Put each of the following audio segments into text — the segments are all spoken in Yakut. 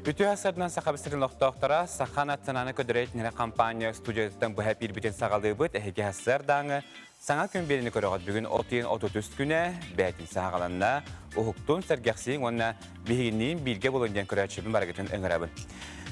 Үтүө сарынан Саха сирин олохтоохторо Саха национальнай көдөрөйтүнэрэ компания студиятыттан быһа биирбитин саҕалыыбыт. Эһиги сарсыардааҥы саҥа күн биэриини көрөҕүт. Бүгүн от ыйын 33 күнэ бээтинсэ саҕаланна. Уһуктун, сэргэхсийиҥ уонна биһигинниин бииргэ буолун диэн көрөөччүбүн барыгытын ыҥырабын.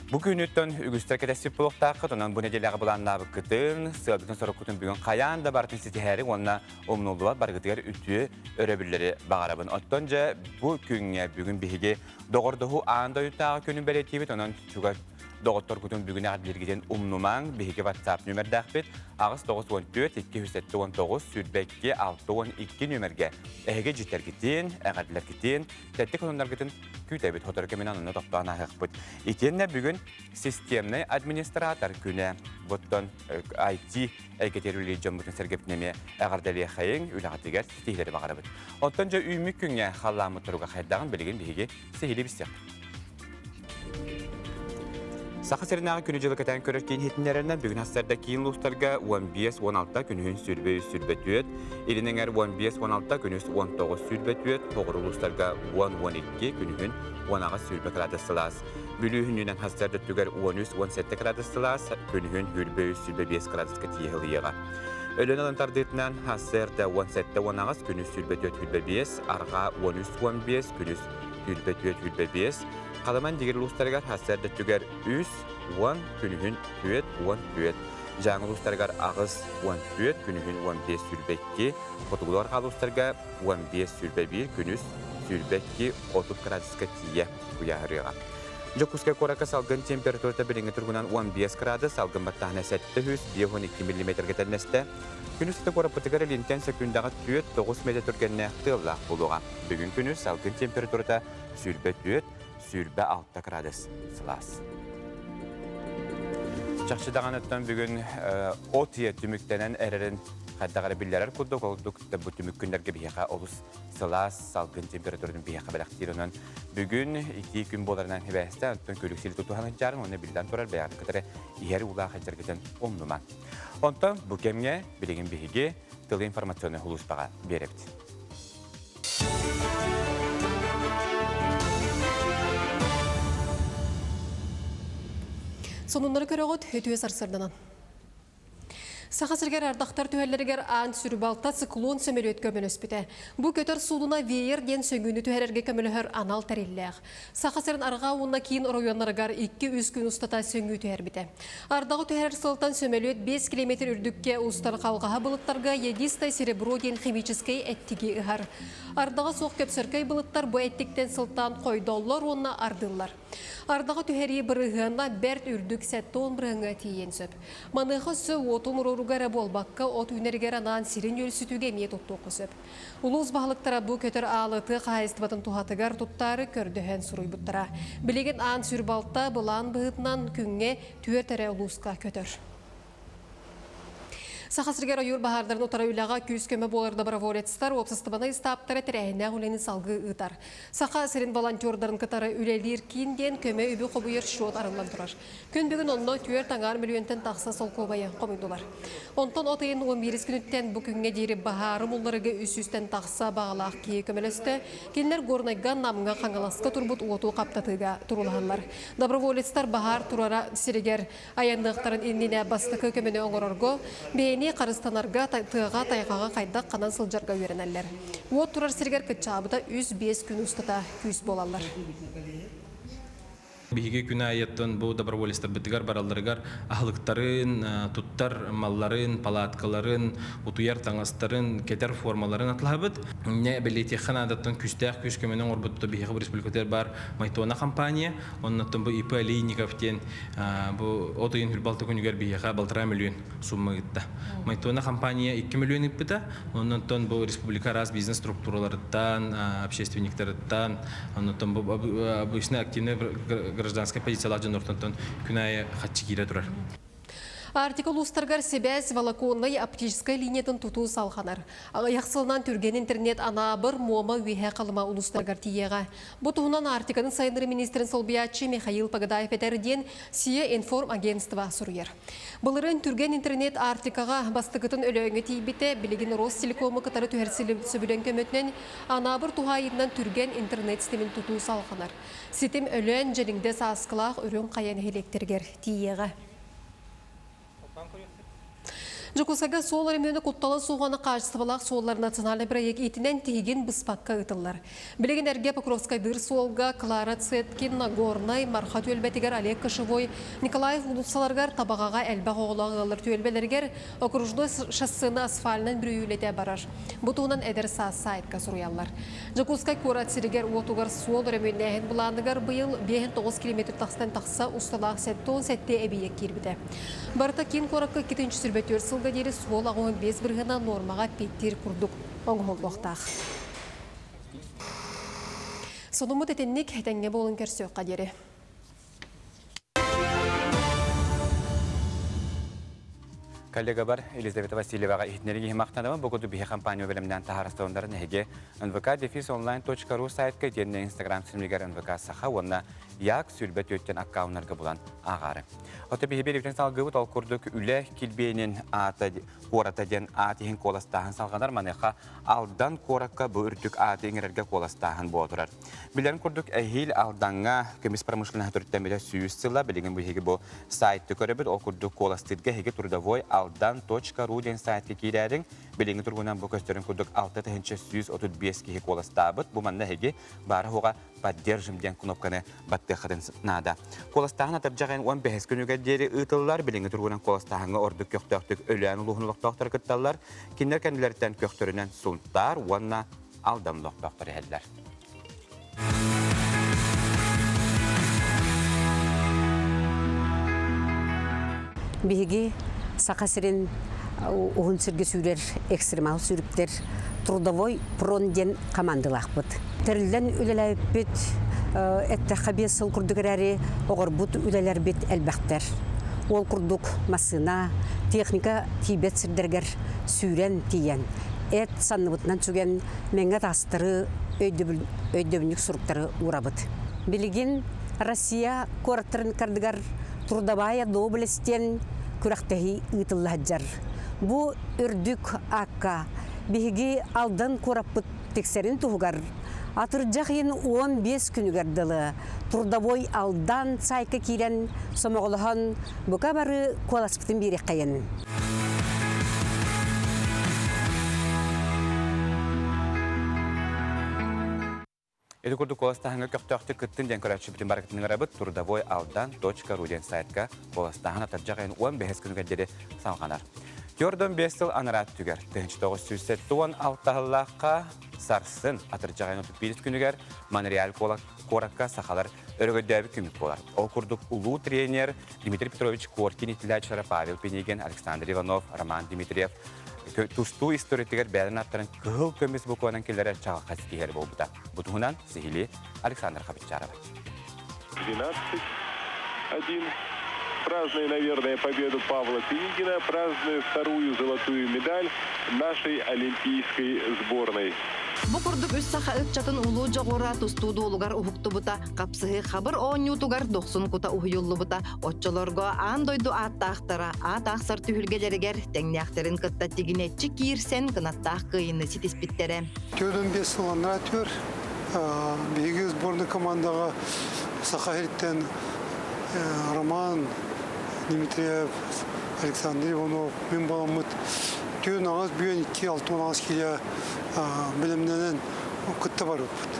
Бу күнүттэн үгүстэр кэтэспит буолуохтааххыт, онон бу нэдиэлэҕэ былааннаабыккытын, сыалгытын-соруккутун бүгүн хайаан да барытын ситиһээри уонна умнуллубат барыгытыгар үтүө өрөбүллэри баҕарабын. Оттон дьэ бу күҥҥэ бүгүн биһиги доҕордоһуу аан дойдутааҕы күнүн бэлиэтиибит, онон чугас доҕотторгутун бүгүн эҕэрдэлииргитин умнумаҥ. Биһиги WhatsApp нүөмэрдээхпит 894 279 22 62 нүөмэргэ эһиги дьиттэргитин, эҕэрдэлэргитин, тэттик сонуннаргытын күүтэбит. Сотору кэминэн онно тохтоон ааһыахпыт. Итиэннэ бүгүн системнай администратор күнэ. Буттан IT эйгэтигэр үлэлиир дьоммутун сэргэбитин эмиэ эҕэрдэлиэхэйиҥ, үлэҕитигэр ситиһиилэри баҕарабыт. Оттон дьэ үүммүт күҥҥэ халлааммыт туруга хайдаҕын билигин биһиги сиһилии билсиэхпит. Саха сиринээҕи күнү-дьылы кэтээн көрөр киин иһитиннэрэринэн бүгүн сарсыарда киин улуустарга 15-16, күнүһүн 23-24, илин эҥэр 15-16, күнүс 19-24, соҕуруу улуустарга 10-12, күнүһүн 18-20 градус сылаас. Бүлүү күнүнэн сарсыарда өттүгэр 13-17 градус сылаас, күнүһүн 23-25 градуска тиийэ ылыйыаҕа. Өлөн ылын тардыытынан СРТ 17-18, күнүс 24-25, арҕаа 13-15, күнүс 24-25, Халыман дигир улуустарыгар СРТ өттүгэр 3, 10, күнүһүн 4, 14, Дьааҥы улуустарыгар 8, 14, күнүһүн 15, 22, Хотугулуу арҕаа улуустарга 15, 21, күнүс 22, 30 градуска тиийэ куйааһырыаҕа. Дьокуускай куоракка салгын температурата билиҥҥи туругунан 15 градус, салгын баттааһына 752 миллиметргэ тэннэстэ. Күнүс ити куораппытыгар илинтэн сөкүүндэҕэ 4-9 метр түргэннээх тыаллаах буолуоҕа. Бүгүн күнүс салгын температурата 24-26 градус сылаас. Чахчы даҕаныттан бүгүн от ийэ түмүктэнэн эрэрин хайдах эрэ биллэрэр курдук, ол бу түмүк күннэргэ биһиэхэ олус сылаас салгын температуратын биһиэхэ бэлэхтиир. Онон бүгүн итии күн буоларынан сибээстээн, оттон күлүк сили тутуһан сылдьарын уонна биллэн турар бэйэҕитин кытары иһэр уулаах сылдьаргытын умнумаҥ. Онтон бу кэмҥэ билигин биһиги тылы информационнай сулууспаҕа биэрэбит. Сонуннары көрөҕүт, үтүө сарсыарданан. Саха сиригэр ардахтар түһэллэригэр аан сүрүбалта циклон сөмөлүөт көмөлөспүтэ. Бу көтөр суудуна веер диэн сөҥүүнү түһэрэргэ көмөлөһөр анал тэриллээх. Саха сирин арҕаа уонна киин оройуоннарыгар 2-3 күн устата сөҥүү түһэрбитэ. Ардаҕы түһэрэр сылтан сөмөлүөт 5 километр үрдүккэ устар халҕаһа былыттарга ядистай серебро диэн химическэй эттиги ыһар. Ардаҕа суох көпсөркөй былыттар бу эттиктэн сылтаан хойдоллор уонна ардыыллар. Ардаҕы түһэрии бырыһыана бэрт үрдүк 70 бырыһыаҥҥа тиийиэн сөп. Маныаха өссө уоту умуруоруга эрэ буолбакка, от үүнэригэр анаан сирин үөлсүтүүгэ эмиэ туттуохха сөп. Улуус баһылыктара бу көтөр аалы тыа хаһаайыстыбатын туһатыгар туттаары көрдөһөн суруйбуттара. Билигин аан сүр балта былаан быһыытынан күҥҥэ түөрт эрэ улууска көтөр. Саха сиригэр ойуур баһаардарын утары үлэҕэ күүс-көмө буолар доброволецтар уопсастыбаннай ыстааптара тэрээһиннээх үлэни салгыы ыытар. Саха сирин волонтердарын кытары үлэлиир киин диэн көмө үбү хомуйар счет арыллан турар. Күн бүгүн онно түөрт аҥаар мөлүйүөнтэн тахса солкуобайы хомуйдулар. Онтон от ыйын 11 күнүттэн бу күҥҥэ диэри баһаары мулларыга 300-тэн тахса баҕалаах киһи көмөлөстө. Кинилэр Горнайга, Намҥа, Хаҥаласка турбут уоту хаптатыыга туруулаһаллар. Доброволецтар баһаар турара сиригэр Айанныахтарын иннинэ бастакы көмөнү оҥорорго, бэйэни харыстанарга, тыаҕа, тайҕаҕа хайдах ханан сылдьарга үөрэнэллэр. Уот турар сиригэр кыччаабыта үс-биэс күн устата күүс буолаллар. Биһиги күн аайыттан бу доброволецтарбытыгар баралларыгар аһылыктарын, туттар малларын, палаткаларын, утуйар таҥастарын, кэтэр формаларын атлаһабыт. Инньэ бэлиэтиэххэ наадаттан күүстээх күүс көмөнү оҥорбут биһиэхэ бу республикатыгар баар Майтона компания, оннуттан бу ИП Олейников диэн бу от ыйын хүрбалта күнүгэр биһиэхэ балтараа мөлүйүөн сумма ыытта. Майтона компания 2 мөлүйүөн ыыппыта. Оннуттан бу республика араас бизнес структураларыттан, общественниктарыттан, оннуттан бу обычно активный гражданская позициялаах дьоннортон күн аайы хаччы киирэ турар. Арктика улуустарыгар сибээс волоконнай оптическай линиятын тутуу салҕанар. Аҕыйах сылынан түргэн интернет Анаабыр, Муома, Үөһээ Халыма улуустарыгар тиийиэҕэ. Бу туһунан Арктиканы сайыннарыы министрин солбуйааччы Михаил Погодаев этэр диэн СИА Информ агентство суруйар. Былырыын түргэн интернет Арктикаҕа бастакытын Өлөөҥҥө тиийбитэ, билигин Ростелекому кытары түһэрсиллибит сөбүлэҥ көмөтүнэн Анаабыр туһаайыытынан түргэн интернет ситимин тутуу салҕанар. Ситим Өлөөн, Дьэлиҥдэ, Сааскылаах, Үрүҥ Хайа нэһилиэктэригэр тиийиэҕэ. Дьокуускайга суол өрөмүөнэ куттала суоҕаны хаачыстыбалаах суоллар национальнай проект иитинэн тиһигин быспакка ыытыллар. Билигин эргэ Покровскайдыыр суолга Клара Цеткин, Нагорнай, Марха түөлбэтигэр Олег Кошевой, Николаев уулуссаларыгар Табаҕаҕа элбэх оҕолоох ыаллар түөлбэлэригэр окружной шоссены асфальынан бүрүйүүлэтэ барар. Бу туһунан Эдэр саас сайтка суруйаллар. Дьокуускай куорат сиригэр-уотугар суол өрөмүөннээһин былааныгар быйыл 59 километр тахсан тахса усталаах 77 эбийиэк киирбитэ. Барыта киин куоракка 224 сылга диэри суол 85 бырыһыана нуормаҕа эппиэттиир курдук оҥоһуллуохтаах. Сонуммут итинник этэҥҥэ буолун көрсүөххэ диэри. Коллегабар Елизавета Васильеваҕа иһитиннэрии иһин махтанабын. Бу курдук биһи компания бэлэмнээн таһаарыстыбаннарын эһиги nvk-online.ru сайтка итиэннэ Инстаграм ситимигэр НВК Саха уонна Як сүрбэ түөттэн аккауннарга булан ааҕаары. Ото биһи биэриибитин салгыыбыт ол курдук үлэ килбиэнин аата куората диэн аат иһин куоластааһын салҕанар. Маныаха Алдан куоракка бу үрдүк ааты иҥэрэргэ куоластааһын буола турар. Билэрин курдук эһиил Алдаҥҥа көмүс промышленноһа төрүттэммитэ 100 сыла. Билигин биһиги бу сайтты көрөбүт. Ол курдук куоластыырга эһиги трудовой алдан.ру диэн сайтка киирээриҥ. Билиҥҥи туругунан бу көстөрүн курдук 6135 киһи куоластаабыт. Бу манна эһиги баара-суоҕа поддержим диэн кнопканы баттыаххытын наада. Куоластааһын атырдьах ыйын 15 күнүгэр диэри ыытыллар. Билиҥҥи туругунан куоластааһыҥҥа ордук көхтөөхтүк Өлөөн улууһун олохтоохторо кытталлар. Кинилэр кэннилэриттэн көхтөрүнэн Сунтаар уонна Алдан олохтоохтор иһэллэр. Биһиги Саха сирин уһун сиргэ сүүрэр экстремал сүүрүктэр трудовой прон диэн командалаахпыт. Тэриллэн үлэлээбиппит эттэххэ 5 сыл курдук эрээри оҕорбут үлэлэрбит элбэхтэр. Ол курдук массыына, техника тиийбэт сирдэригэр сүүрэн тиийэн, эт санныбытынан сүгэн мэҥэ таастары өйдөбүнньүк суруктары уурабыт. Билигин Россия куораттарын кардыгар Трудовая доблесть диэн күрэхтэһии ыытылла сылдьар. Бу үрдүк аакка биһиги Алдан куораппыт тиксэрин туһугар атырдьах ыйын 15 күнүгэр дылы Трудовой Алдан сайтка киирэн сомоҕолоһон бука бары куоласпытын биэриэххэйин. Ити курдук куоластааһыҥҥа көхтөөхтүк кыттын диэн көрөөччүбүтүн барытын ыҥырабыт трудовой алдан.ру диэн сайтка куоластааһын атырдьах ыйын 15 күнүгэр диэри салҕанар. Түөрт 5 сыл анараа өттүгэр 1976 сыллаахха сарсын атырдьах ыйын 31 күнүгэр Монреаль куоракка сахалар өрөгөйдөөбүт күммүт буолар. Ол курдук улуу тренер Дмитрий Петрович Коркин иитиллээччилэрэ Павел Пинигин, Александр Иванов, Роман Дмитриев тустуу историятыгар бэйэлэрин аттарын кыһыл көмүс букванан киллэрэр чаҕылхай ситиһэр буолбута. Бу туһунан сиһилии Александр Хабичаров. 12-1. Празднуя, наверное, победу Павла Пинигина, празднуя вторую золотую медаль нашей олимпийской сборной. Бу курдук үс саха ыччатын улуу дьоҕура тустуу дуолугар уһуктубута, хапсыһыы хабыр оонньуутугар дохсун кута уһуйуллубута, оччолорго аан дойду ааттаахтара аат аахсар түһүлгэлэригэр тэҥнээхтэрин кытта тигинэччи киирсэн кынаттаах кыайыыны ситиспиттэрэ. 45 сыл анараа түөр биһиги сборный командаҕа Саха сириттэн Роман Дмитриев, Александр Иванов мин баламмыт түөн аҕыс бүөн икки 68 киилэ бэлэмнэнэн кытта барбыппыт.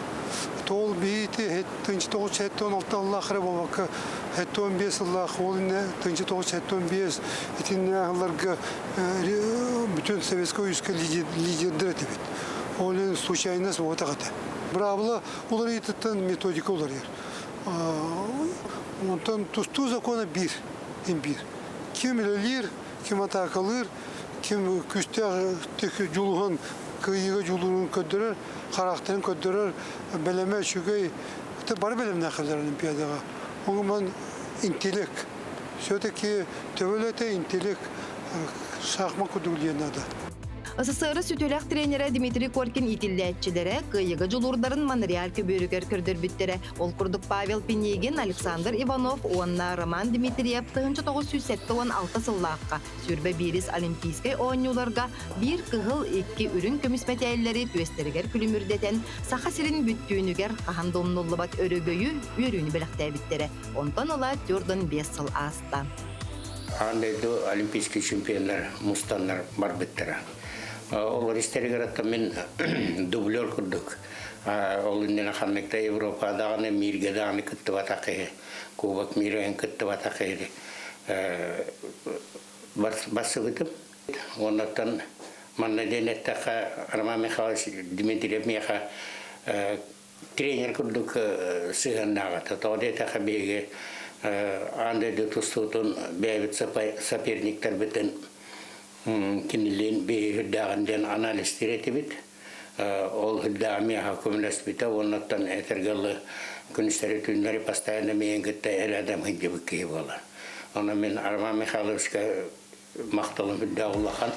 Ол биһити 1976 сыллаах эрэ буолбакка 75 сыллаах ол иннэ 1975 итиннэ сылларга бүтүн Советскай Союзка лидердэр этибит. Ол иһин случайность буотах этэ. Быраабыла уларыйыытыттан методика уларыйар. Онтон тустуу закона биир, биир. Ким үлэлиир, ким атаакалыыр, ким күүстээх дьулуһан кыайыыга дьулуурун көрдөрөр, характерын көрдөрөр, бэлэмэ үчүгэй, бары бэлэмнээх кэлэр Олимпиадаҕа. Оҥуман интеллект. Все-таки төбөлөтө интеллект шахмат курдук диэн наада. СССР сүтүөлээх тренерэ Дмитрий Коркин иитиллээччилэрэ кыайыыга дьулуурдарын Монреаль көбүөрүгэр көрдөрбүттэрэ. Ол курдук Павел Пинигин, Александр Иванов уонна Роман Дмитриев 1976 сыллаахха 21 Олимпийскай оонньууларга биир кыһыл, икки үрүҥ көмүс мэтээллэри түөстэригэр күлүмүрдэтэн Саха сирин бүттүүнүгэр хаһан да умнуллубат өрөгөйү, үөрүүнү бэлэхтээбиттэрэ. Онтон ыла 45 сыл ааста. Аан дойду олимпийский чемпионнар мустаннар барбыттара. Олор истэригэр оттон мин дублер курдук ол иннинэ ханнык да Европа даҕаны миргэ даҕаны кыттыбатах киһи, Кубок мира кыттыбатах киһи барсыбытым. Оннуттан манна диэн эттэххэ Роман Михайлович Дмитриев миэхэ тренер курдук сыһыаннааҕа. Тоҕо диэтэххэ биһиги аан дойду тустуутун бэйэбит соперниктарбытын кинилиин биһиги үрдээҕин диэн анализтиир этибит. Ол үрдээҕи миэхэ көмөлөспүтэ уоннаттан этэргэ дылы күнүстэри түүннэри постоянно миигин кытта рядом сылдьыбыт киһи буолар. Онон мин Роман Михайловичка махталым үрдээх улахан.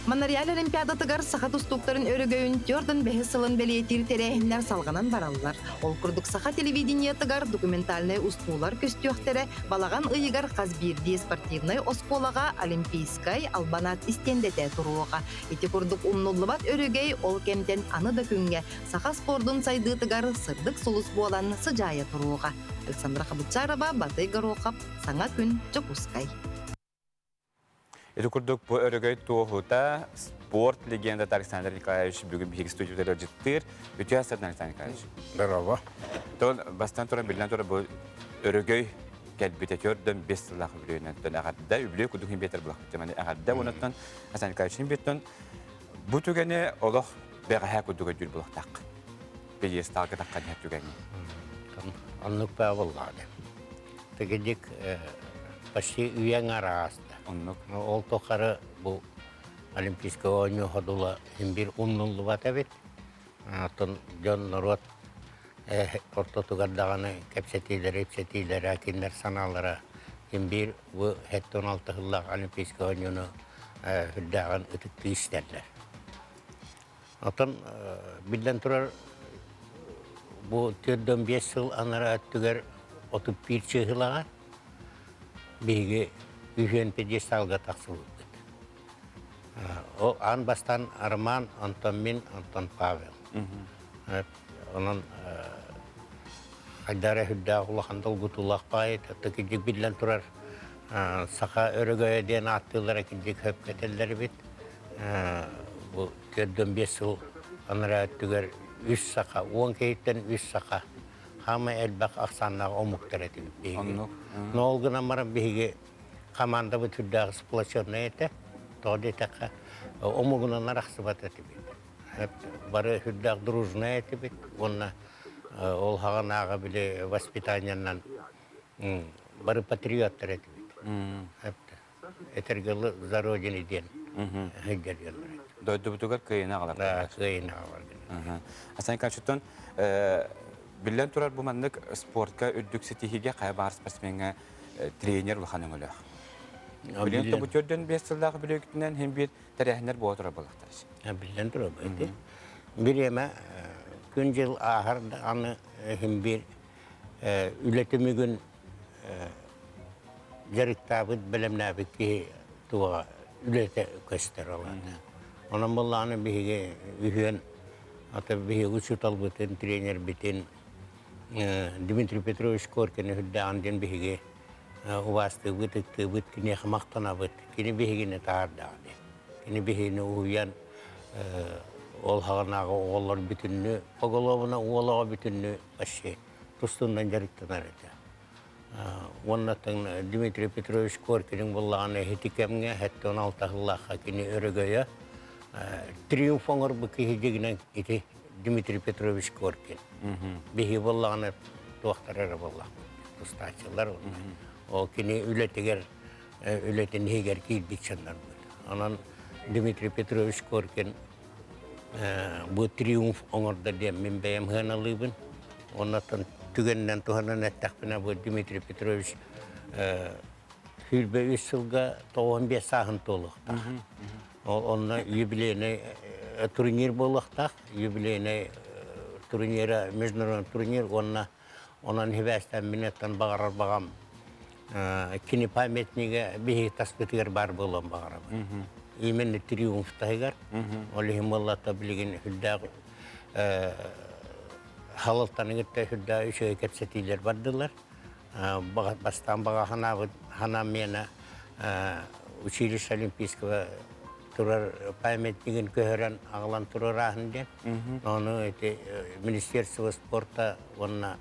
Монреаль Олимпиадатыгар саха тустууктарын өрөгөйүн 45 сылын бэлиэтиир тэрээһиннэр салҕанан бараллар. Ол курдук саха телевидениетыгар документальнай устуулар көстүөхтэрэ, балаҕан ыйыгар хас биирдии спортивнай оскуолаҕа Олимпийскай албанаат истиэндэтэ туруоҕа. Ити курдук умнуллубат өрөгөй ол кэмтэн аны да күҥҥэ саха спордун сайдыытыгар сырдык сулус буолан сыдьаайа туруоҕа. Александра Хабытчарова, Батый Горохов, Саҥа күн, Дьокуускай. Ити курдук бу өрөгөй туоһута спорт легендата Александр Николаевич бүгүн биһиги студиятыгар ыалдьыттыыр. Үтүө астарын Александр Николаевич. Здорово. Тон бастан туран биллэн турар бу өрөгөй кэлбитэ төрдөн бес сыллаах үбүлүөйүнэн эҕэрдэ үбүлүөй курдук биэтэр булахпыт эҕэрдэ уонаттан Александр Николаевич биэттэн бу түгэни олох бэҕэһээ курдук өйдүүр булахтаах. Пьедесталга таххан иһэр түгэҥҥэ. Оннук баа буоллаҕа. Тигидик почти үйэҥ араастар. Оннук. Ол тухары бу Олимпийскай оонньуу ходула син биир умнуллубат эбит. Оттон дьон норуот ортотугар даҕаны кэпсэтиилэрэ, ипсэтиилэрэ, кинилэр санаалара син биир бу 76 сыллаах Олимпийскай оонньууну үрдээҕин ытыктыы истэллэр. Оттон биллэн турар бу 45 сыл анараа өттүгэр 31 чыыһылаҕа биһиги үһүөн пьедесталга тахсыбыппыт. Ол аан бастаан Роман, онтон мин, онтон Павел. Онон хайдара үрдээх улахан долгутуулаах баайы кирдик биллэн турар саха өрөгөйө диэн ааттыыллара кирдик хөпкө этэллэр эбит. Бу 45 сыл анараа өттүгэр үс саха, уон киһиттэн үс саха хаамай элбэх ахсааннаах омуктар этибит биһиги. Но ол гынан баран биһиги командабыт үрдээх сплоченный этэ. Тоҕо диэтэххэ, омугунан арахсыбат этибит. Бары үрдээх дружная этибит уонна ол хаҕанааҕы били воспитаниенан бары патриоттар этибит. Этэргэ за родину диэн сылдьар дьоннор. Дойдубутугар кыайыны аҕалар. Да, кыайыны аҕалар. Асан Николаевичтан биллэн турар бу маннык спортка үрдүк ситиһиигэ хайа баар спортсмеҥҥа тренер улахан өҥөлөөх. Билэн тобу төрдөн бес сыллаах бүлүгүтүнэн хин бир тэрээһиннэр буола турар буоллахтар. Биллэн турар бу. Бириэмэ күн-дьыл ааһар аны хин бир үлэ түмүгүн дьарыктаабыт, бэлэмнээбит киһи туоҕа үлэтэ көстөр олаата. Онон буоллаҕына биһиги үһүөн ата биһиги учууталбытын, тренербитин Дмитрий Петрович Коркины үрдээҕин диэн биһиги убаастыыбыт, ытыктыыбыт, киниэхэ махтанабыт. Кини биһигини таһаардаҕа диэн. Кини биһигини уһуйан ол хаҕынааҕы оҕолор бүтүннүү, поголовно уол оҕо бүтүннүү вообще тустуунан дьарыктанар этэ. Уонна Дмитрий Петрович Коркин буоллаҕына ити кэмҥэ 76 сыллаахха кини өрөгөйө триумф оҥорбут киһи дьигинэн ити Дмитрий Петрович Коркин. Биһиги буоллаҕына туохтар эрэ буоллахпыт тустааччылар ол кини үлэтигэр үлэтин иһигэр киирбит дьоннорбут. Онон Дмитрий Петрович Коркин бу триумф оҥордо диэн мин бэйэм сыаналыыбын. Оннуттан түгэнинэн туһанан эттэхпинэ, бу Дмитрий Петрович 23 сылга 95 сааһын туолуохтаах. Ол онно юбилейный турнир буолуохтаах. Юбилейный турнира международный турнир уонна онон хибээстэн минеттан баҕарар баҕам кини памятнига биһиги таспытыгар баар буолуон баҕарабын. Именно триумф таһыгар. Ол иһин буоллата билигин үрдээх халалтаны кытта үрдээх үчүгэй кэпсэтиилэр бардылар. Бастаан баҕа санаабыт санаам миэнэ училище олимпийского турар памятнигын көһөрөн аҕалан туруорааһын диэн. Ону ити Министерство спорта уонна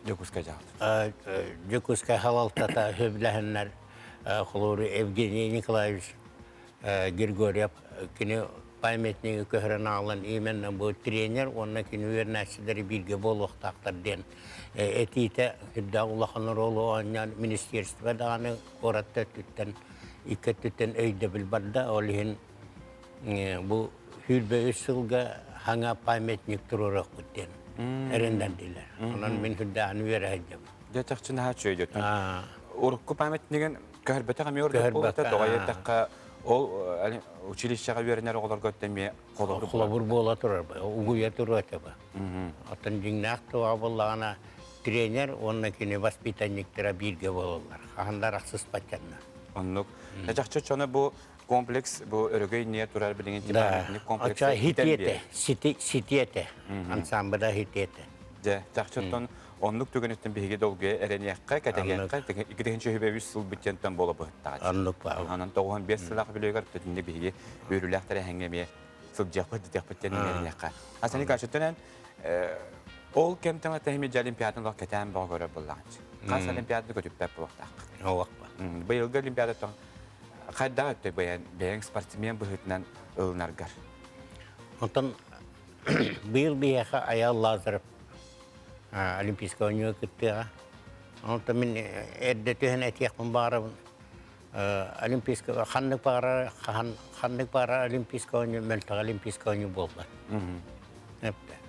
Дьокуускай дьаһалтата. Дьокуускай халалтата сөбүлэһэннэр холобур Евгений Николаевич Григорьев кини памятнигы көһөрөн аҕалан именно бу тренер уонна кини үөрэнээччилэри бииргэ буолуохтаахтар диэн этиитэ сүрдээх улахан оруолу оонньоон министерство даҕаны куорат өттүттэн икки өттүттэн өйдөбүл барда. Ол иһин бу 23 сылга хаҥа памятник туруоруохпут диэн эрэннэрдилэр. Онон мин сүрдээҕин үөрэ сылдьабын. Дьэ чахчы наһаа үчүгэй Урукку памятнигын көһөрбөтөх эмиэ ордук буолбата. Тоҕо диэтэххэ, ол училищеҕа үөрэнэр оҕолорго эмиэ холобур холобур буола турар угуйа туруо этэ Оттон дьиҥнээх туоҕа буоллаҕына тренер уонна кини воспитанниктара бииргэ буолаллар. Хаһан да арахсыспат дьоннор. Оннук. Чахчы чоно бу комплекс бу өрөгөй не турар билигин Да. комплекс хитиэтэ, ситиэтэ, ансамбыда хитиэтэ. Дьэ, чахчыттан оннук түгэнүттэн биһиги долгуйа эрэниэххэ, кэтэһиэххэ, иккитинчи үһүбэ үс сыл бүттентэн буола быһыттаҕа. Оннук баа. Онон 95 сылаах бүлүгэр төтүннэ биһиги үөрүүлээх тэрээһиҥҥэ эмиэ сылдьыахпыт, дитиэхпит диэн эрэниэххэ. Асани качыттан ол кэмтэн тэһими дьэ олимпиаданы олох кэтээн бөҕө көрөр буоллаҕынчы. Хас олимпиаданы көтүппэт буолуохтаах. Олохпа. Быйылгы олимпиадаттан хайдах өттө бэйэн бэйэҥ спортсмен быһыытынан ылынаргар? Онтон быйыл биһиэхэ Айаал Лазарев Олимпийскай оонньууга кыттыаҕа. Онтон мин эрдэ түһэн этиэхпин баҕарабын. Олимпийскай ханнык баҕарар ханнык баҕарар Олимпийскай оонньуу мөлтөх Олимпийскай оонньуу буолбат.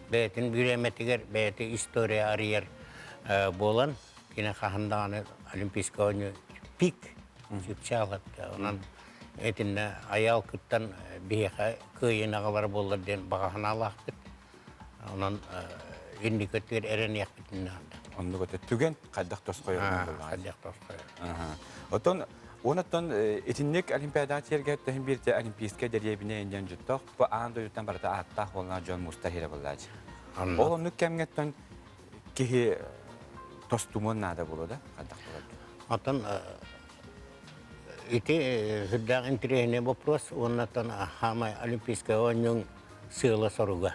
Бэйэтин бириэмэтигэр бэйэтэ история арыйар буолан кини хаһан даҕаны Олимпийскай оонньуу пик чыпчаал Онон итиннэ Айаал кыттан биһиэхэ кыайыыны аҕалара буоллар диэн баҕа санаалаахпыт. Онон инники өттүгэр эрэниэхпитин наада. Оннук өтө түгэн хайдах тосхойор Хайдах тосхойор. Отон Онон итинник олимпиадаҕа тиэргэ төһүн биирте олимпийскай дэриэбинэ диэн дьуттах бу аан дойдуттан барыта ааттаах буоллаах дьон мустар иһэрэ буоллаачы. Ол оннук кэмҥэттэн киһи тостумуон наада буолуо да хайдах буолар? Оттон ити сүрдээх интэриэһинэй вопрос уоннаттан хаамай олимпийскай оонньууҥ сыала-соруга.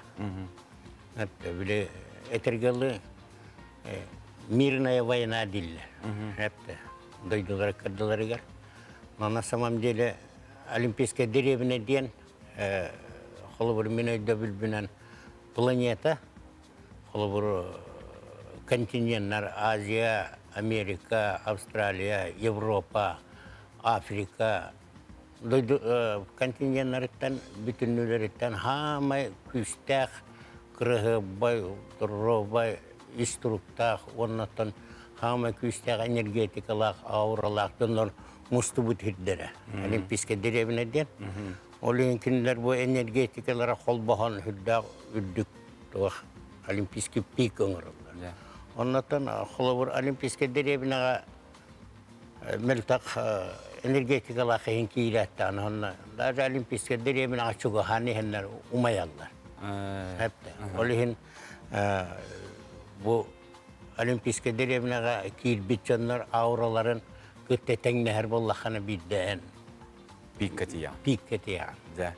Били этэргэлы мирная война дииллэр. Дойдулара кырдыларыгар. Но на самом деле Олимпийская деревня диэн холобур мин өйдөбүлбүнэн планета холобур континеннар Азия, Америка, Австралия, Европа, Африка дойду континеннарыттан бүтүннүүлэриттэн хаамай күүстээх кырыһыбай, доруобай, ис туруктаах уоннаттан хаамай күүстээх энергетикалаах, ауралаах дьоннор мустубут сирдэрэ. Олимпийскай дэриэбинэ диэн. Ол иһин кинилэр бу энергетикалара холбоһон үрдээх үрдүк туох олимпийский пик оҥороллор. Оннотон холобур олимпийскай дэриэбинэҕэ мөлтөх энергетикалаах иһин киирээттаҕына онно даже олимпийскай дэриэбинэҕэ чугаһаан иһэннэр умайаллар. Ол иһин бу олимпийскай дэриэбинэҕэ киирбит дьоннор аураларын кытта тэҥнэһэр буоллаххына биирдэ эн Пикка тиийэҕин. Пикка тиийэҕин. Дьэ.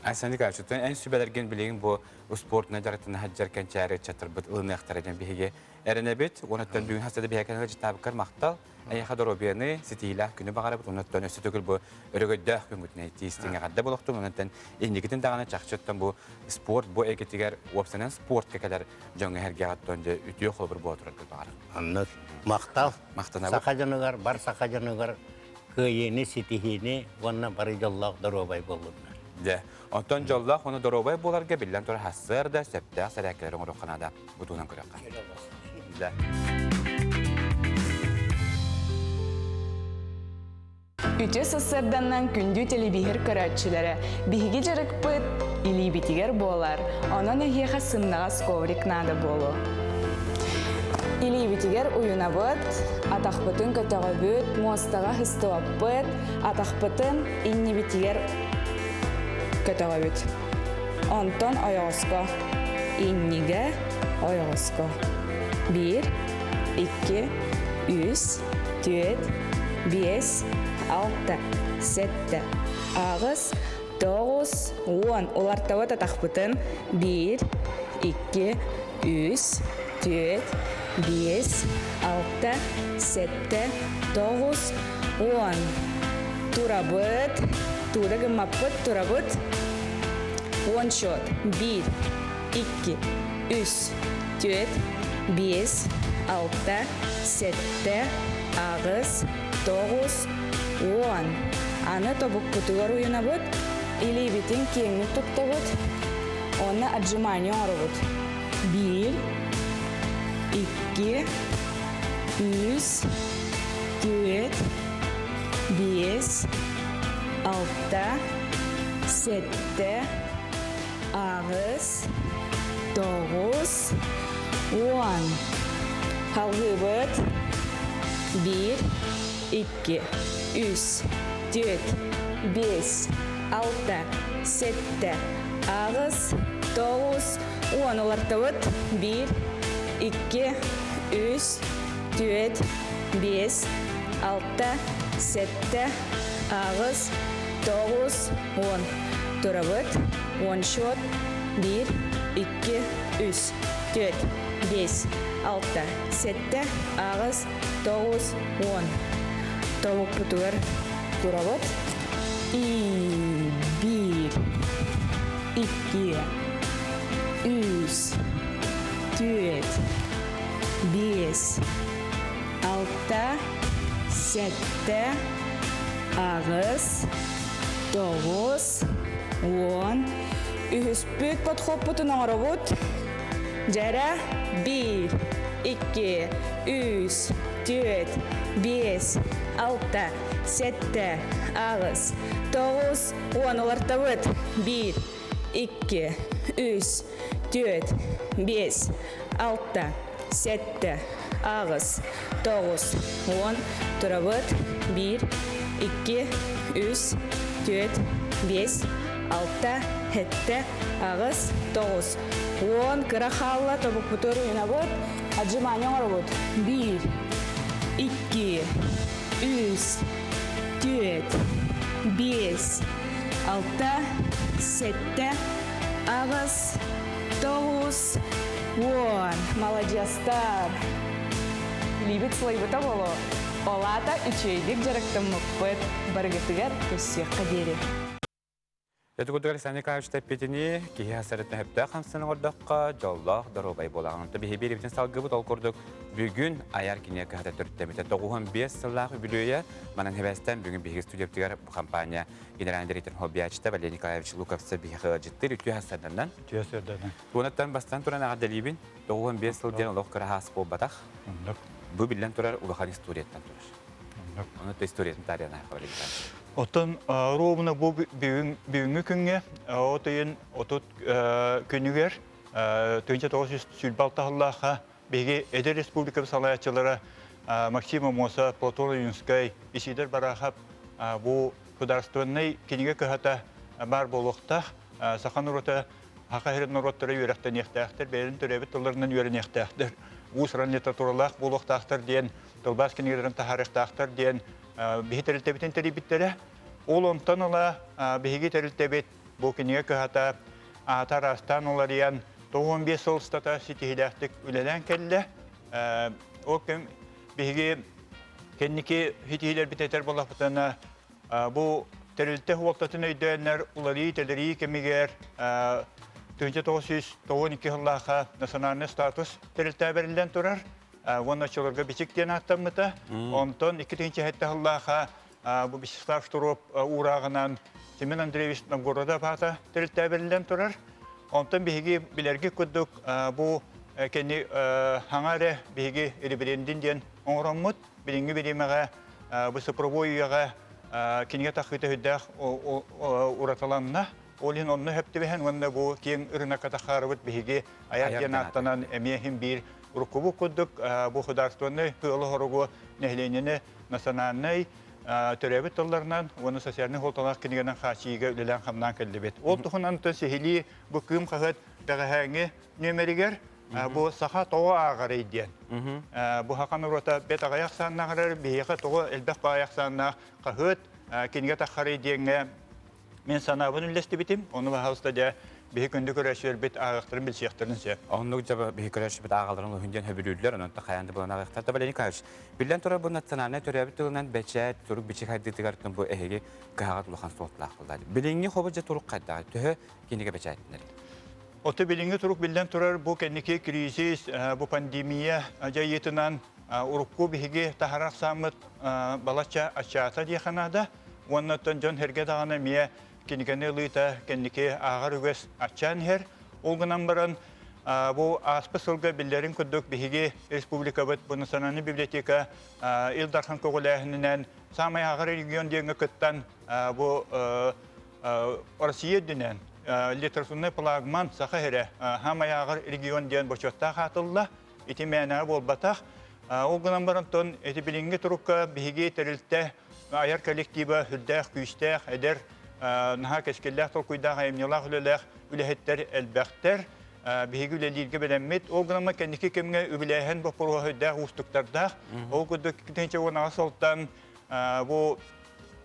Айсен Николаевич, эн сүбэлэргин билигин бу успуортунан дьарыктана сылдьар кэнчээри ыччаттарбыт ылыныахтара диэн биһиги эрэнэбит. Уонна бүгүн хаста да биһиэхэ ыалдьыттаабыккар махтал. Эйиэхэ доруобуйаны, ситиһиилээх күнү баҕарабыт. Оннуттан өссө төгүл бу өрөгөйдөөх күҥҥүтүнэн тиистиҥ эҕэрдэ болохтун. Оннуттан инникитин даҕаны чахчыттан бу спорт бу эйгэтигэр уопсанан спортка кэлэр дьоҥҥо эһэргэҕиттэн дьэ үтүө холобур буола тураргыт баҕарабыт. Оннук махтал. Махтанабыт. Саха дьонугар, бар саха дьонугар кыайыыны, ситиһиини уонна бары дьоллоох доруобай буоллуннар. Дьэ, онтон дьоллоох уонна доруобай буоларга биллэн турар сарсыарда сөптөөх сэрээккэлэри оҥоруохха наада. Бу туһунан көрүөххэ. Дьэ. Үтүө сарсыарданнан күндү телевизор көрөөччүлэрэ, биһиги дьарыкпыт илиибитигэр буолар, онон эһиэхэ сымнаҕас коврик наада буолуо. Илиибитигэр уйунабыт, атахпытын көтөҕөбүт, муостаҕа сыстыбаппыт, атахпытын иннибитигэр көтөҕөбүт. Онтон ойоҕоско, иннигэ ойоҕоско. Биир, икки, үс, түөрт, биэс, алта, сэттэ, аҕыс, тоҕус, уон. Улартабыт атахпытын биир, икки, үс, түөрт, биэс, алта, сэттэ, тоҕус, уон. Турабыт, тууда гыммаппыт, турабыт. Уон счет. Биир, икки, үс, түөрт, биэс, алта, сэттэ, аҕыс, тоҕус, уон. Аны тобукпутугар уйунабыт, илиибитин киэҥник туттабыт, уонна отжимание оҥоробут. Биир, икки, үс, түөрт, биэс, алта, сэттэ, аҕыс, тоҕус, уон. Халгыыбыт. Биир, икки, үс, түөрт, биэс, алта, сэттэ, аҕыс, тоҕус, уон. Улартыбыт. Биир, икки, үс, түөрт, биэс, алта, сэттэ, аҕыс, тоҕус, уон. Турабыт. Уон счет. Биир, икки, үс, түөрт, биэс, алта, сэттэ, аҕыс, тоҕус, уон. Тобукпутугар турабыт. И биир, икки, үс, түөрт, биэс, алта, сэттэ, аҕыс, тоҕус, уон. Үһүспүт подходпутун оҥоробут. Дьэрэ биир, икки, үс, түөрт, биэс, алта, сэттэ, аҕыс, тоҕус, уон. Улартабыт. Биир, икки, үс, түөрт, биэс, алта, сэттэ, аҕыс, тоҕус, уон. Турабыт. Биир, икки, үс, түөрт, биэс, алта, сэттэ, аҕыс, тоҕус, уон. Кыра хаалла, тобукпутугар уйунабыт. Отжимание оҥоробут. Биир, икки, үс, түөрт, биэс, алта, сэттэ, аҕыс, тоҕус, уон. Маладьыастар! Илиибит сылайбыта буолуо. Ол аата үчүгэйдик дьарыктаммыппыт. Барыгытыгар көрсүөххэ диэри. Ити курдук Александр Николаевич тэппитини киһи хасарыттан сөптөөх хамсаны оҥордоххо дьоллоох доруобай буолаҕын. Онто биһи биэрибитин салгыбыт ол курдук бүгүн айар кинигэ кыһата төрүттэммитэ 95 сыллаах үбүлүөйэ. Манан хэбэстэн бүгүн биһиги студиябытыгар бу компания генеральный директор хоббиачта Валерий Николаевич Луковцев биһиэхэ ыалдьыттыыр үтүө хасарданан. Үтүө хасарданан. Туонаттан бастан туран эҕэрдэлиибин. 95 сыл диэн олох кыра хаас буолбатах. Бу биллэн турар улахан историяттан турар. Ону историятын таарыйан Валерий Николаевич. Оттон ровно бу бүгүҥҥү күҥҥэ от ыйын 30 күнүгэр 1926 сыллаахха биһиги эдэр республика салайааччылара Максим Аммосов, Платон Ойунскай, Исидор Барахов бу судаарыстыбаннай кинигэ кыһата баар буолуохтаах. Саха норуота саха сирин норуоттара үөрэхтэниэхтээхтэр, бэйэлэрин төрөөбүт тылларынан үөрэниэхтээхтэр, уус-уран литературалаах буолуохтаахтар диэн тылбаас кинигэлэрин таһаарыахтаахтар диэн биһи тэрилтэбитин тэрийбиттэрэ. Ол онтон ыла биһиги тэрилтэбит бу кинигэ кыһата аата араастаан уларыйан 95 сыл устата ситиһиилээхтик үлэлээн кэллэ. Ол кэм биһиги кэнники ситиһиилэрбит этэр буоллахпытына бу тэрилтэ суолтатын өйдөөннөр уларыы-тэлэрии кэмигэр 1992 сыллаахха национальный статус тэрилтэ бэриллэн турар. Уонна оччолорго Бичик диэн ааттаммыта. Онтон 2007 сыллааха бу Вячеслав Штыров уурааҕынан Семен Андреевич Новгородов аата тэрилтэ бэриллэн турар. Онтон биһиги билэргит курдук бу кэнни хаҥа эрэ биһиги ребрендинг диэн оҥороммут. Билиҥҥи бириэмэҕэ бу цифровой үйэҕэ кинигэ тахыыта үрдээх уратыланна. Ол иһин онно сөптүбэһэн уонна бу киэҥ ырынакка тахаарыбыт биһиги айар диэн ааттанан эмиэ иһин биир уруккубут курдук бу художественнай сыалы-соругу нэһилиэнньэни национальнай төрөөбүт тылларынан уонна социальнай суолталаах кинигэнэн хааччыйыыга үлэлээн-хамнаан кэллибит. Ол туһунан сиһилии бу Кыым хаһыат бэҕэһээҥҥи нүөмэригэр бу саха тоҕо ааҕарый диэн. Бу саха норуота бэт аҕыйах ахсааннаах эрэр, биһиэхэ тоҕо элбэх баай ахсааннаах хаһыат кинигэ таххарый диэҥҥэ Мин санаабын үллэстибитим, ону баһаалыста дьэ биһи күндү көрөөччүлэрбит ааҕыахтарын билсиэхтэрин сөп. Оннук дьэ биһи көрөөччүбүт ааҕаларын уһун диэн хөбүлүүллэр, онон хайаан да булан ааҕыахтар. Валерий Николаевич, биллэн турар бу национальнай төрөөбүт тылынан бэчээт, турук бичик хайдыытыгар бу эһиги кыһаҕыт улахан суолталаах буолла. Билиҥҥи хобу дьэ турук хайдаҕый? Төһө кинигэ бэчээттэнэр? Ото билиҥҥи турук биллэн турар бу кэнники кризис, бу пандемия дьайыытынан урукку биһиги таһарар сааммыт балачча аччаата диэхэ наада. Уонна оттон дьон-сэргэ даҕаны эмиэ кинигэни ылыыта кэнники ааҕар үгэс аччаан иһэр. Ол гынан баран бу ааспыт сылга биллэрин курдук биһиги республикабыт бу национальный библиотека Ил Дархан көҕүлээһининэн саамай ааҕар регион диэҥҥэ кыттан бу Россия үрдүнэн литературный флагман Саха сирэ саамай ааҕар регион диэн бочуоттаах аатылла. Ити мээнэҕэ буолбатах. Ол гынан баран тон ити билиҥҥи турукка биһиги тэрилтэ айар коллектива сүрдээх күүстээх, эдэр, наһаа кэскиллээх толкуйдаах, айымньылаах үлэлээх үлэһиттэр элбэхтэр. Биһиги үлэлииргэ бэлэммит. Ол гынан кэнники кэмҥэ үбүлээһин боппуруоһа сүрдээх уустуктардаах. Ол курдук 2018 сылтан бу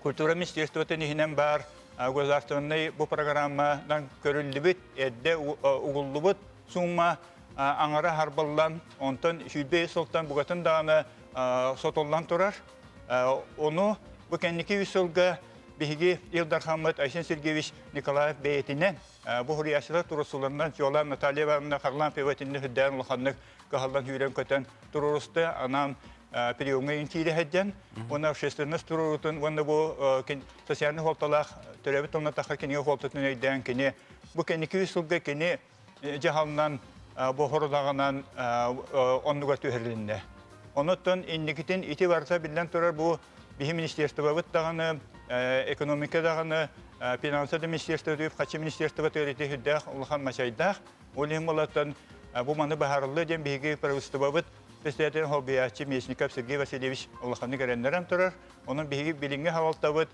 культура министерствотын иһинэн баар государственнай бу программанан көрүллүбүт, эрдэ угуллубут сумма аҥара харбыллан, онтон 25 сылтан бугатын даҕаны сотуллан турар. Ону бу кэнники үс сылга биһиги Ил Дархаммыт Айсен Сергеевич Николаев бэйэтинэн бу суруйааччылар туруорсууларынан чуолаан Наталья Ивановна Харлампьева итиннэ сүрдээн улаханнык кыһаллан сүүрэн-көтөн туруоруста анаан приемҥа интиирэ сылдьан уонна общественность туруорутун уонна бу социальнай суолталаах төрөөбүт тылынан тахха кинигэ суолтатын өйдөөн кини бу кэнники үс сылга кини дьаһалынан бу хорудаҕынан оннугар түһэрилиннэ. Онуттан инникитин ити барыта биллэн турар бу биһи министерствобыт даҕаны, экономика даҕаны, финанса да министерство, хачы министерство ити үрдээх улахан мачайдаах. Ол иһин булаттан бу маны баһарыллы диэн биһиги правительствобыт председателин холбуйааччы Местников Сергей Васильевич улаханнык эрэннэрэн турар. Онон биһиги билиҥҥи халалтабыт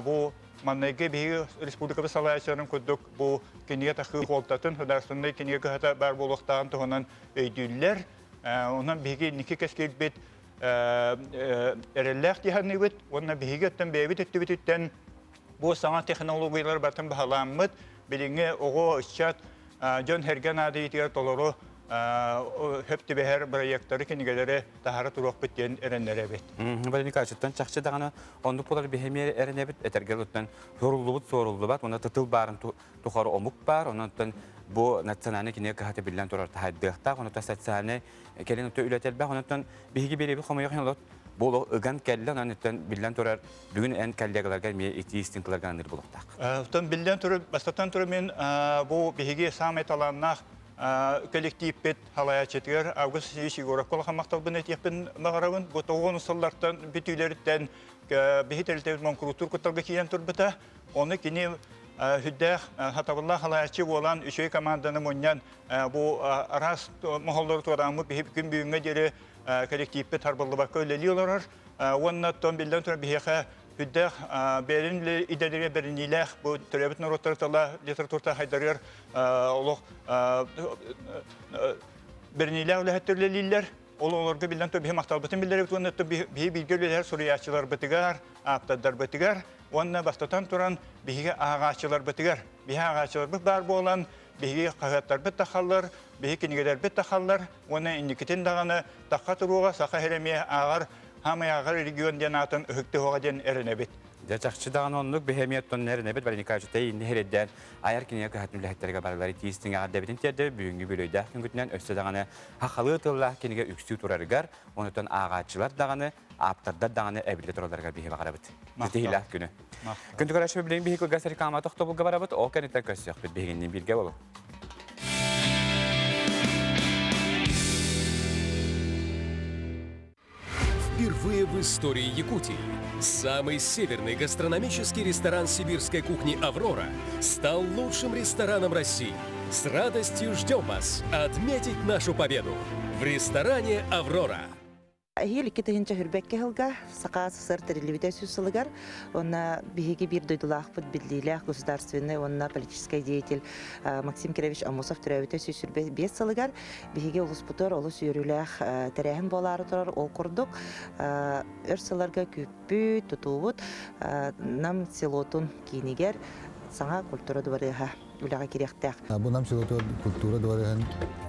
бу маннайгы биһиги республикабыт салайааччыларын курдук бу кинигэ тахыы хуолтатын государственнай кинигэ кыһата баар буолуохтааҕын туһунан өйдүүллэр. Онон биһиги инники кэскилбит эрэллээх дии саныыбыт уонна биһиги оттон бэйэбит өттүбүтүттэн бу саҥа технологиялар барытын баһылааммыт билиҥҥи оҕо, ыччат дьон сэргэ наадыйыытыгар толору хөп түбэһэр бырайыактары, кинигэлэри таһаара туруохпут диэн эрэннэрэбит. Валерий Николаевичтан чахчы даҕаны оннук буолар биһи эрэнэбит, этэргэ оттон суоруллубут суоруллубат, уонна тытыл баарын тухары омук баар, онон бу национальный кинигэ кыһата биллэн турар таһайдыахтаах, онон социальный кэлин үлэтэ элбэх, онон биһиги биэрэбит хомойох бу олох ыган кэллэ, онон биллэн турар бүгүн эн коллегаларга эмиэ итии истиҥ тылларга аныыр буолуохтаах. Оттон биллэн турар, бастатан турар мин бу биһиги саамай талааннаах коллективпит салайааччытыгар Август Васильевич Егоровка улахан махталбын этиэхпин баҕарабын. Бу тоҕуон сыллартан бүтүүлэриттэн биһи тэрилтэбит моҥкуруттуур кутталга киирэн турбута. Ону кини сүрдээх сатабыллаах салайааччы буолан, үчүгэй команданы мунньан бу араас моһоллору туорааммыт биһи күн бүгүҥҥэ диэри коллективпит харбыллыбакка үлэлии олорор. Уонна оттон биллэн турар биһиэхэ сүрдээх бэйэлэрин идэлэригэр бэриниилээх бу төрөөбүт норуоттары тыла литературата хайдарыгар олох бэриниилээх үлэһиттэр үлэлииллэр. Ол олорго биллэн турар биһи махталбытын биллэрэбит уонна биһи бииргэ үлэлэһэр суруйааччыларбытыгар, ааптардарбытыгар уонна бастатан туран биһиги ааҕааччыларбытыгар, биһи ааҕааччыларбыт баар буолан биһиги хаһыаттарбыт тахаллар, биһи кинигэлэрбит тахаллар уонна инникитин даҕаны тахха туруоҕа саха сирэ эмиэ ааҕар хаамай ааҕар регион диэн аатын ыһыктыһуоҕа диэн эрэнэбит. Дьэ чахчы даҕаны оннук биһи эмиэ оттон эрэнэбит Валерий Николаевич инни иһирдэн айар кинигэ кыһатын үлэһиттэргэ барылары тиистиҥ эҕэрдэбитин тиэрдэбит бүгүҥҥү бүлөйдээх күнгүтүнэн өссө даҕаны хахалыы тыллаах кинигэ үксүү турарыгар онутан ааҕааччылар даҕаны ааптардар даҕаны эбиллэ туралларыгар биһи баҕарабыт. Ситиһиилээх күнү. Күндү көрөөччү билигин биһи кылгас реклама тохтобулга барабыт, ол кэнниттэн көрсүөхпүт биһигинниин бииргэ болу. Впервые в истории Якутии самый северный гастрономический ресторан сибирской кухни «Аврора» стал лучшим рестораном России. С радостью ждем вас отметить нашу победу в ресторане «Аврора». Эһиил 2022 сылга Саха СССР тэриллибитэ сүүс сылыгар уонна биһиги биир дойдулаахпыт биллиилээх государственный уонна политическай деятель Максим Кирович Аммосов төрөөбүтэ 125 сылыгар биһиги улууспутугар олус үөрүүлээх тэрээһин буолаары турар. Ол курдук өр сылларга күүппүт, тутуубут Нам селотун киинигэр саҥа культура дыбарыаһа үлэҕэ кириэхтээх. Бу Нам селотугар культура дыбарыаһын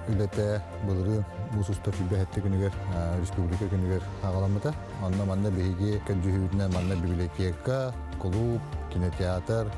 үлэтэ былырыын муус устар 27 күнүгэр республика күнүгэр аҕаламмыта. Онно манна биһиги көрдьүһүүбүтүнэн манна библиотека, клуб, кинотеатр,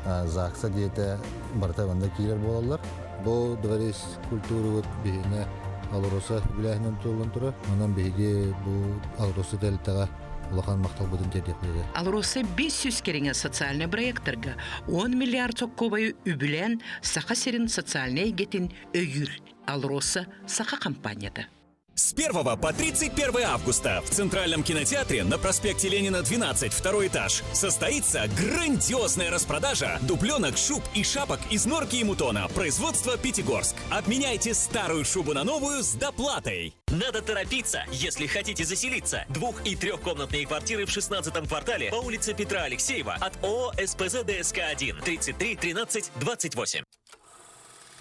ЗАГСа диэтэ барыта манна киирэр буолаллар. Бу дворец культурабыт биһиэнэ АЛРОСА үбүлээһинэн тутуллан турар. Онон биһиги бу АЛРОСА тэрилтэҕэ улахан махталбытын тиэрдиэхпит АЛРОСА 500 кэриҥэ социальнай проекттарга 10 миллиард соккуобайы үбүлээн Саха сирин социальнай эйгэтин өйүүр АЛРОСА саха компанията. С 1 по 31 августа в Центральном кинотеатре на проспекте Ленина, 12, второй этаж, состоится грандиозная распродажа дубленок, шуб и шапок из норки и мутона производства Пятигорск. Обменяйте старую шубу на новую с доплатой. Надо торопиться, если хотите заселиться. Двух- и трехкомнатные квартиры в 16 квартале по улице Петра Алексеева от ООО «СПЗ ДСК-1» 33 13 28.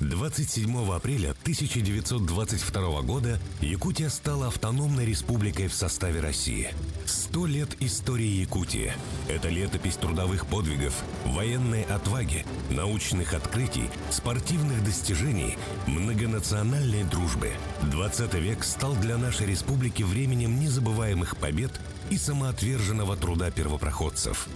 27 апреля 1922 года Якутия стала автономной республикой в составе России. Сто лет истории Якутии. Это летопись трудовых подвигов, военной отваги, научных открытий, спортивных достижений, многонациональной дружбы. 20 век стал для нашей республики временем незабываемых побед и самоотверженного труда первопроходцев.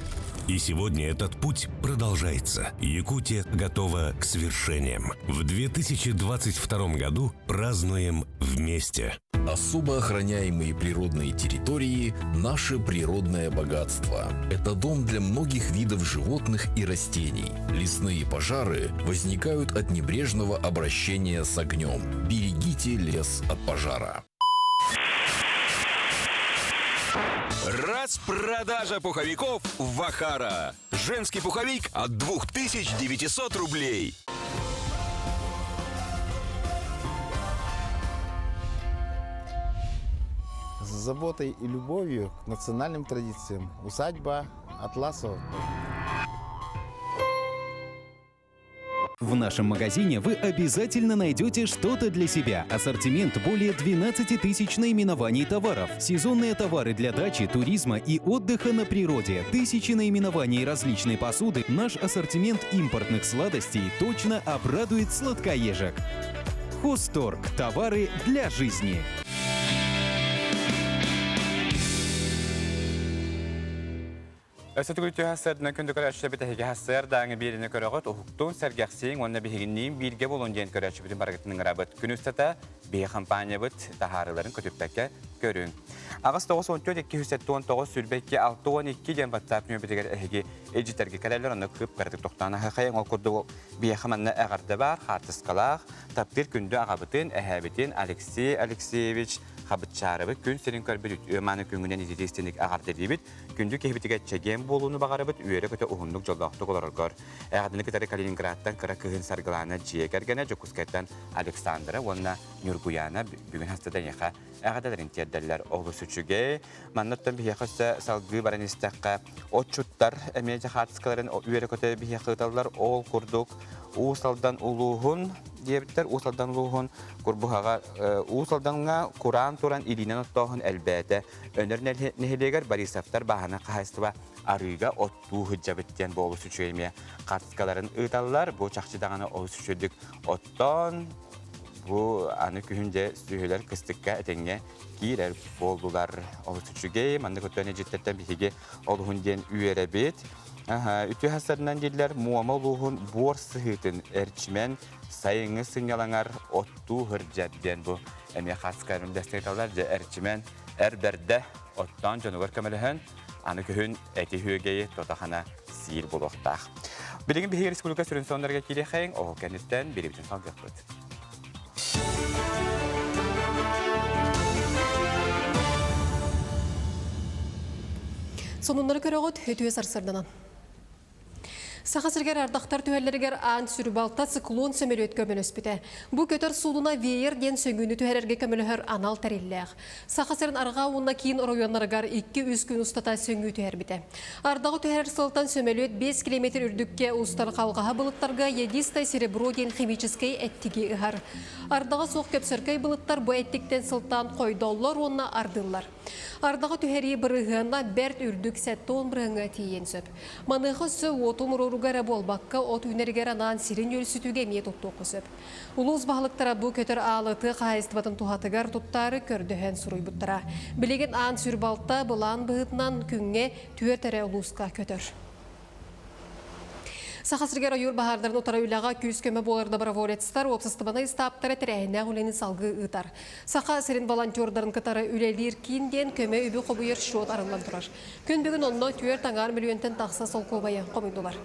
И сегодня этот путь продолжается. Якутия готова к свершениям. В 2022 году празднуем вместе. Особо охраняемые природные территории – наше природное богатство. Это дом для многих видов животных и растений. Лесные пожары возникают от небрежного обращения с огнем. Берегите лес от пожара. Распродажа пуховиков в Вахара. Женский пуховик от 2900 рублей. С заботой и любовью к национальным традициям. Усадьба Атласова. В нашем магазине вы обязательно найдете что-то для себя. Ассортимент более 12 тысяч наименований товаров. Сезонные товары для дачи, туризма и отдыха на природе. Тысячи наименований различной посуды. Наш ассортимент импортных сладостей точно обрадует сладкоежек. Хозторг. Товары для жизни. Өссө түгүл түһэ сырдынан күндү көрөөччүлэрбит эһиги сарсыардааҥы биэриини көрөҕүт, уһуктуун, сэргэхсииҥ уонна биһигинниин бииргэ буолун диэн көрөөччүбүтүн барыгытын ыҥырабыт. Күн устата биһи хампаанньабыт таһаарыыларын көтүппэккэ көрүҥ. 8 94 279 22 62 диэн WhatsApp нөмербитигэр эһиги илдьитэргэ кэлэллэр, онно кып-кыратык тохтоон аһыахайыҥ. Ол курдук биһиэхэ манна эҕэрдэ баар, хаартыскалаах, таптыыр күндү аҕабытын, эһээбитин Алексей Алексеевич Хабытчаарыбы күн сирин көрбүт үтүө мааны күҥҥүнэн ититии-истиҥник эҕэрдэлиибит. Күндү киһибитигэр чэгиэн буолууну баҕарабыт, үөрэ-көтө уһуннук дьоллоохтук олороргор. Эҕэрдэни кытары Калининградтан кыра кыһын Саргылаана дьиэ кэргэнэ, Дьокуускайтан Александра уонна Ньургуяна бүгүн хастыда эйиэхэ эҕэрдэлэрин тиэрдэллэр. Олус үчүгэй. Манна оттон биһиэхэ өссө салгыы баран истэххэ, отчуттар эмиэ дьахаатыскаларын үөрэ-көтө биһиэхэ ыыталлар. Ол курдук Уус Алдан улууһун диэбиттэр. Уус Алдан улууһун Курбуһаҕа Уус Алдаҥҥа кураан туран илиинэн оттооһун элбээтэ. Өнөр нэһилиэгэр Борисовтар бааһынай хаһаайыстыба арыыга оттуу сылдьабыт диэн бу олус үчүгэй эмиэ хаартыскаларын ыыталлар. Бу чахчы даҕаны олус үчүгэйдик оттоон, бу аны күһүн дьэ сүөһүлэр кыстыкка этэҥҥэ киирэр буоллулар. Олус үчүгэй. Маннык оттон эдьиттэртэн биһиги олуһун диэн үөрэбит. Үтүө хасарынан дииллэр Муома улууһун буор сыһыытын Эрчимэн сайыҥҥы сынньалаҥар оттуу сылдьар диэн бу эмиэ хаартыскаларын үллэстэ Дьэ Эрчимэн эр бэрдэ оттоон дьонугар көмөлөһөн, аны күһүн эти үөгэйи тото-хана сиир буолуохтаах. Билигин биһиги республика сүрүн сонуннарыгар киириэхэйиҥ, ол кэнниттэн биирибитин салгыахпыт. Сонуннары көрөҕүт, үтүө сарсыарданан. Саха сиригэр ардахтар түһэллэригэр аан сүрүбалта циклон сөмөлүөт көмөлөспүтэ. Бу көтөр суудуна веер диэн сөҥүүнү түһэрэргэ көмөлөһөр анал тэриллээх. Саха сирин арҕаа уонна киин оройуоннарыгар 2-3 күн устата сөҥүү түһэрбитэ. Ардаҕы түһэрэр сылтан сөмөлүөт 5 километр үрдүккэ устар халҕаһа былыттарга ядистай серебро диэн химическэй эттиги ыһар. Ардаҕа суох көпсөркөй былыттар бу эттиктэн сылтаан хойдоллор уонна ардыыллар. Ардаҕы түһэрии бырыһыана бэрт үрдүк 70 бырыһыаҥҥа тиийиэн сөп. Маныаха өссө уоту умуруорууга эрэ буолбакка, от үүнэригэр анаан сирин үөлсүтүүгэ эмиэ туттуохха сөп. Улуус баһылыктара бу көтөр аалы тыа хаһаайыстыбатын туһатыгар туттаары көрдөһөн суруйбуттара. Билигин аан сүр балта былаан быһыытынан күҥҥэ түөрт эрэ улууска көтөр. Саха сиригэр ойуур баһаардарын утары үлэҕэ күүс-көмө буолар доброволецтар уопсастыбаннай ыстааптара тэрээһиннээх үлэни салгыы ыытар. Саха сирин волонтердарын кытары үлэлиир киин диэн көмө үбү хомуйар счет арыллан турар. Күн бүгүн онно түөрт аҥаар мөлүйүөнтэн тахса солкуобайы хомуйдулар.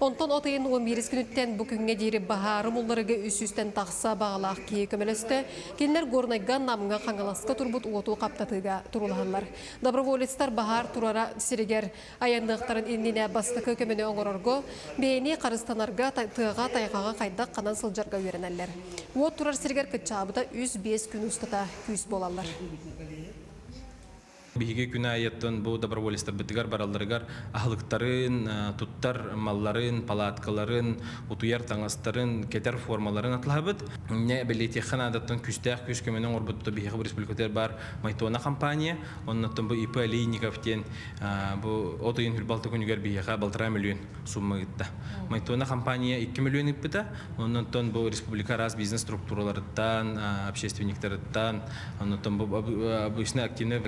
Онтон от ыйын 11 күнүттэн бу күҥҥэ диэри баһаары мулларыга 300-тэн тахса баҕалаах киһи көмөлөстө. Кинилэр Горнайга, Намҥа, Хаҥаласка турбут уоту хаптатыыга туруулаһаллар. Доброволецтар баһаар турара сиригэр Айанныахтарын иннинэ бастакы көмөнү оҥорорго, бэйэни харыстанарга, тыаҕа, тайҕаҕа хайдах ханан сылдьарга үөрэнэллэр. Уот турар сиригэр кыччаабыта үс-биэс күн устата күүс буолаллар. Биһиги күн аайыттан бу доброволецтарбытыгар баралларыгар аһылыктарын, туттар малларын, палаткаларын, утуйар таҥастарын, кэтэр формаларын атлаһабыт. Инньэ бэлиэтиэххэ наадаттан күүстээх күүс көмөнү оҥорбут биһиэхэ бу республикатыгар баар Майтона компания, оннуттан бу ИП Олейников диэн Бу от ыйын хүрбалты күнүгэр биһиэхэ балтараа мөлүйүөн сумма ыытта. Майтона компания 2 мөлүйүөн ыыппыта. Оннонтон бу республика араас бизнес структураларыттан, общественниктарыттан, оннонтон бу обычно активный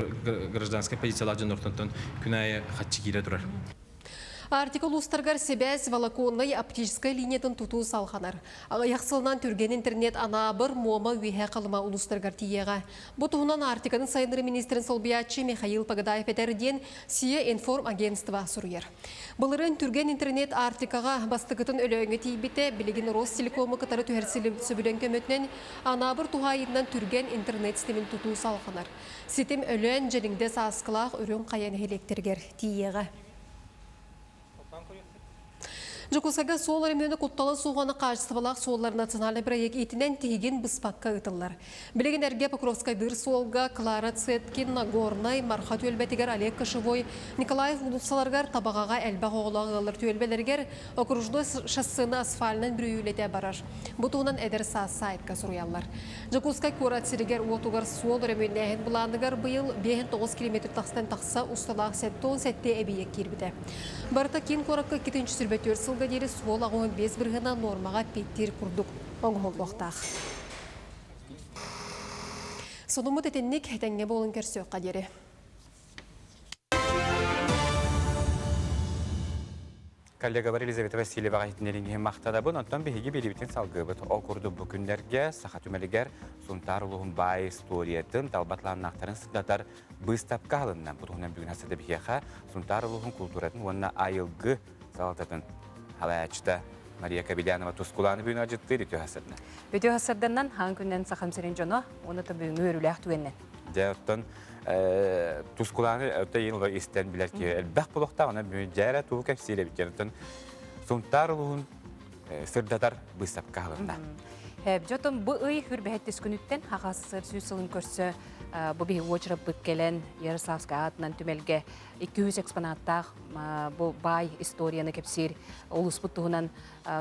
гражданскай позициялаах дьоннортон күн аайы хаччы киирэ турар. Арктика улуустарыгар сибээс волоконнай оптическай линиятын тутуу салҕанар. Аҕыйах сылынан түргэн интернет Анаабыр, Муома, Үөһээ Халыма улуустарыгар тиийиэҕэ. Бу туһунан Арктиканы сайыннарыы министрин солбуйааччы Михаил Погодаев этэр диэн СИА Информ агентство суруйар. Былырыын түргэн интернет Арктикаҕа бастакытын Өлөөҥҥө тиийбитэ, билигин Ростелекому кытары түһэрсилибит сөбүлэҥ көмөтүнэн Анаабыр туһаайыытынан түргэн интернет ситимин тутуу салҕанар. Ситим Өлөөн, Дьэлиҥдэ, Сааскылаах, Үрүҥ Хайа нэһилиэктэригэр тиийиэҕэ. Дьокуускайга суол өрөмүөнэ куттала суоҕаны хаачыстыбалаах суоллар национальнай проект иитинэн тиһигин быспакка ыытыллар. Билигин эргэ Покровскайдыыр суолга Клара Цеткин, Нагорнай, Марха түөлбэтигэр Олег Кошевой, Николаев уулуссаларыгар Табаҕаҕа элбэх оҕолоох ыаллар түөлбэлэригэр окружной шоссены асфальынан бүрүйүүлэтэ барар. Бу туһунан Эдэр саас сайтка суруйаллар. Дьокуускай куорат сиригэр-уотугар суол өрөмүөннээһин былааныгар быйыл 59 километр тахсан тахса усталаах 77 эбийиэк киирбитэ. Барыта киин куоракка 224 сылга диэри суол 85 бырыһыана нуормаҕа эппиэттиир курдук оҥоһуллуохтаах. Сонуммут итинник этэҥҥэ буолун көрсүөххэ диэри. Коллегалар Елизавета Васильеваҕа иһитиннэриҥ махтанабын. Онтон биһиги биэриибитин салгыыбыт. Ол курдук бу күннэргэ Саха түмэлигэр Сунтаар улууһун баай историятын, талба талааннаахтарын сырдатар быыстапка аһылынна. Бу туһунан бүгүн хасыда биһиэхэ Сунтаар улууһун култууратын уонна айылгы салалтатын салайааччыта Мария Кабелянова Тускулааны бүгүн ыалдьыттыыр үтүө хасырдынан. Үтүө хасырданнан хаан күннэн Сахам сирин дьоно уонна бүгүҥҥү үөрүүлээх түгэннэн. Дьэ, оттон Тускулааны өтө иин олор истэн билэр киһи элбэх булуохтаах, онон бүгүн дьээрэ тугу кэпсиир эбит диэн оттон Сунтаар улууһун сырдатар быыстапка аһылынна. Дьотон бу ый хүрбэһэттис күнүттэн Хахас сүүс сылын көрсө бу биһи уочараппыт кэлэн Ярославскай аатынан түмэлгэ 200 экспонаттаах бу баай историяны кэпсиир улууспут туһунан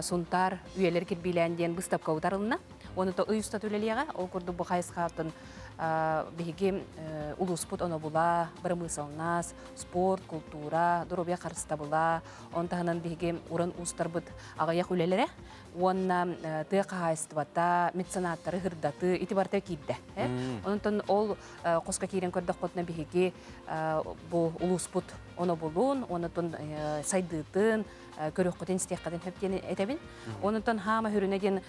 Сунтаар үйэлэр кирбиилээн диэн быыстапка утарылынна. Оны то ый устата үлэлиэҕэ. Ол курдук бу хайысхатын биһиги улууспут онобула, бырамыысалнаас, спорт, култуура, доруобуйа харыстабыла, он таһынан биһиги уран уустарбыт аҕыйах үлэлэрэ уонна тыа хаһаайыстыбата, меценаттары һырдатыы ити барыта киирдэ. Онтон ол хоско киирэн көрдөххүтүнэ биһиги бу улууспут онобулун, онотун сайдыытын көрүөххүтүн истиэххитин сөп диэн этэбин. Онтон хаама хүрүнэ диэн